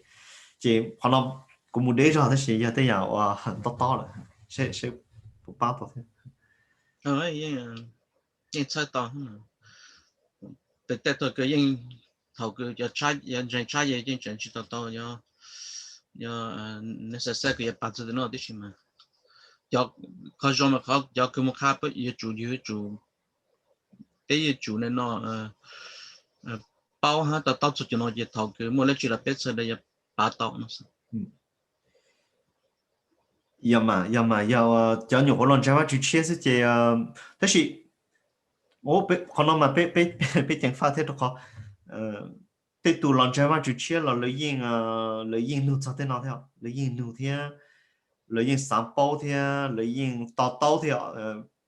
Ces qhov no kuv mus deb zog tab sis yog tej yam uas tob tob lawm, seb puas pab tau thiab. Yeej txhawj tau, pem tej thaum kws yeej, thaum kws cov ntseeg tshab yeej tseem tsis tau tau, yog necessary kws yuav pab txog tej no tib si mas, qhov zoo mas cov kws mus qha yuav tsum, yuav tsum, peb yuav tsum no paub hab to taub txog cov no ces thaum kws muaj dab tsi los peb sawv daws yuav pab tau no. Yog mas, yog mas, yog cov nyuam qhuav los ntseeg Vajtswv tshiab xwb ces, tab sis qhov no mas peb ceev faj thiab rau qhov tej tus los ntseeg Vajtswv tshiab los lawv yeej, lawv yeej nug txog tej no thiab, lawv yeej nug thiab, lawv yeej xav paub thiab, lawv yeej to taub thiab,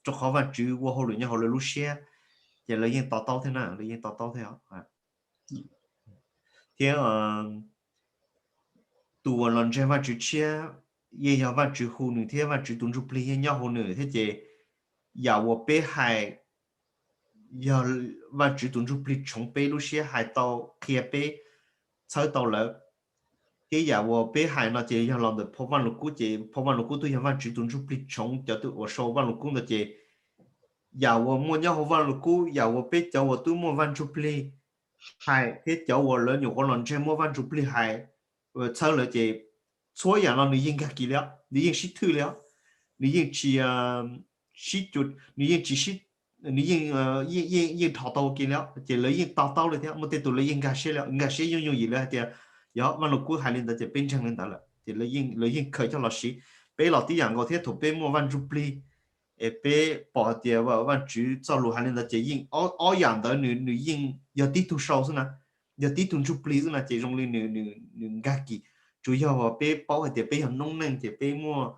rau qhov Vajtswv ua hauj lwm nyob hauv lawv lub siab, ces lawv yeej to taub thiab na, lawv yeej to taub thiab. Thiab tus uas los ntseeg Vajtswv tshiab yeej yog Vajtswv hu nws thiab Vajtswv tus Ntsuj Plig yeej nyob hauv nws thiab ces yam uas peb hais yog Vajtswv tus Ntsuj Plig tshoov peb lub siab hais tau qhia peb txhawb tau lawv. Thiab yam uas peb hais no ces yog los ntawm phau Vaj Lug Kub ces phau Vaj Lug Kub twb yog Vajtswv tus Ntsuj Plig tshoov cov uas sau Vaj Lug Kub ntawd ces yam uas muaj nyob hauv Vaj Lug Kub, yam uas peb cov uas twb muaj Vaj Ntsujplig hais thiab cov uas lawv nyuam qhuav los ntseeg muaj Vaj Ntsujplig hais txhawb lawv ces txhua yam no nws yeej nkag kis li os, nws yeej sib thwj li os, nws yeej tsis, nws yeej tsis sib nws yeej, yeej, yeej dhos tau ua ke li, ces lawv yeej to taub li thiab. Muaj tej tus lawv yeej nkag siab li, nkag siab yooj yooj yim, lawv hais tias yog Vaj Lug Kub hais li ntawd ces peb ntseeg li ntawd lawm, ces lawv yeej khaws coj los siv. Peb los tib yam nkaus thiab, thaum peb muaj Vaj Ntsuj Plig es peb pom hais tias Vajtswv txoj lus hais li ntawd ces yeej ob yam ntawd nws yeej yog tib tug sau xwb na, yog tib tug ntsuj plig xwb na, ces zoo li nws nkag kis. Tsuas yog peb paub hais tias peb yog noob neej ces peb muaj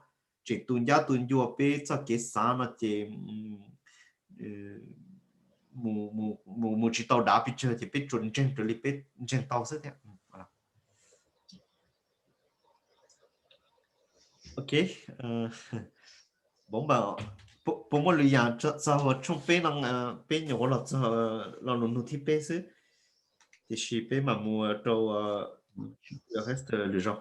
tseem tu ncab tu ncua peb txoj kev xav no ces mus tsis tau dav pes tsawg ces peb tsuas ntseeg raws li peb ntseeg tau xwb thiab. Ok, puas muaj lwm yam txog tshooj peb no? Peb nyuam qhuav los txog lo lus nug thib peb xwb, tiam sis peb mam mus rau Hester lwm zaus.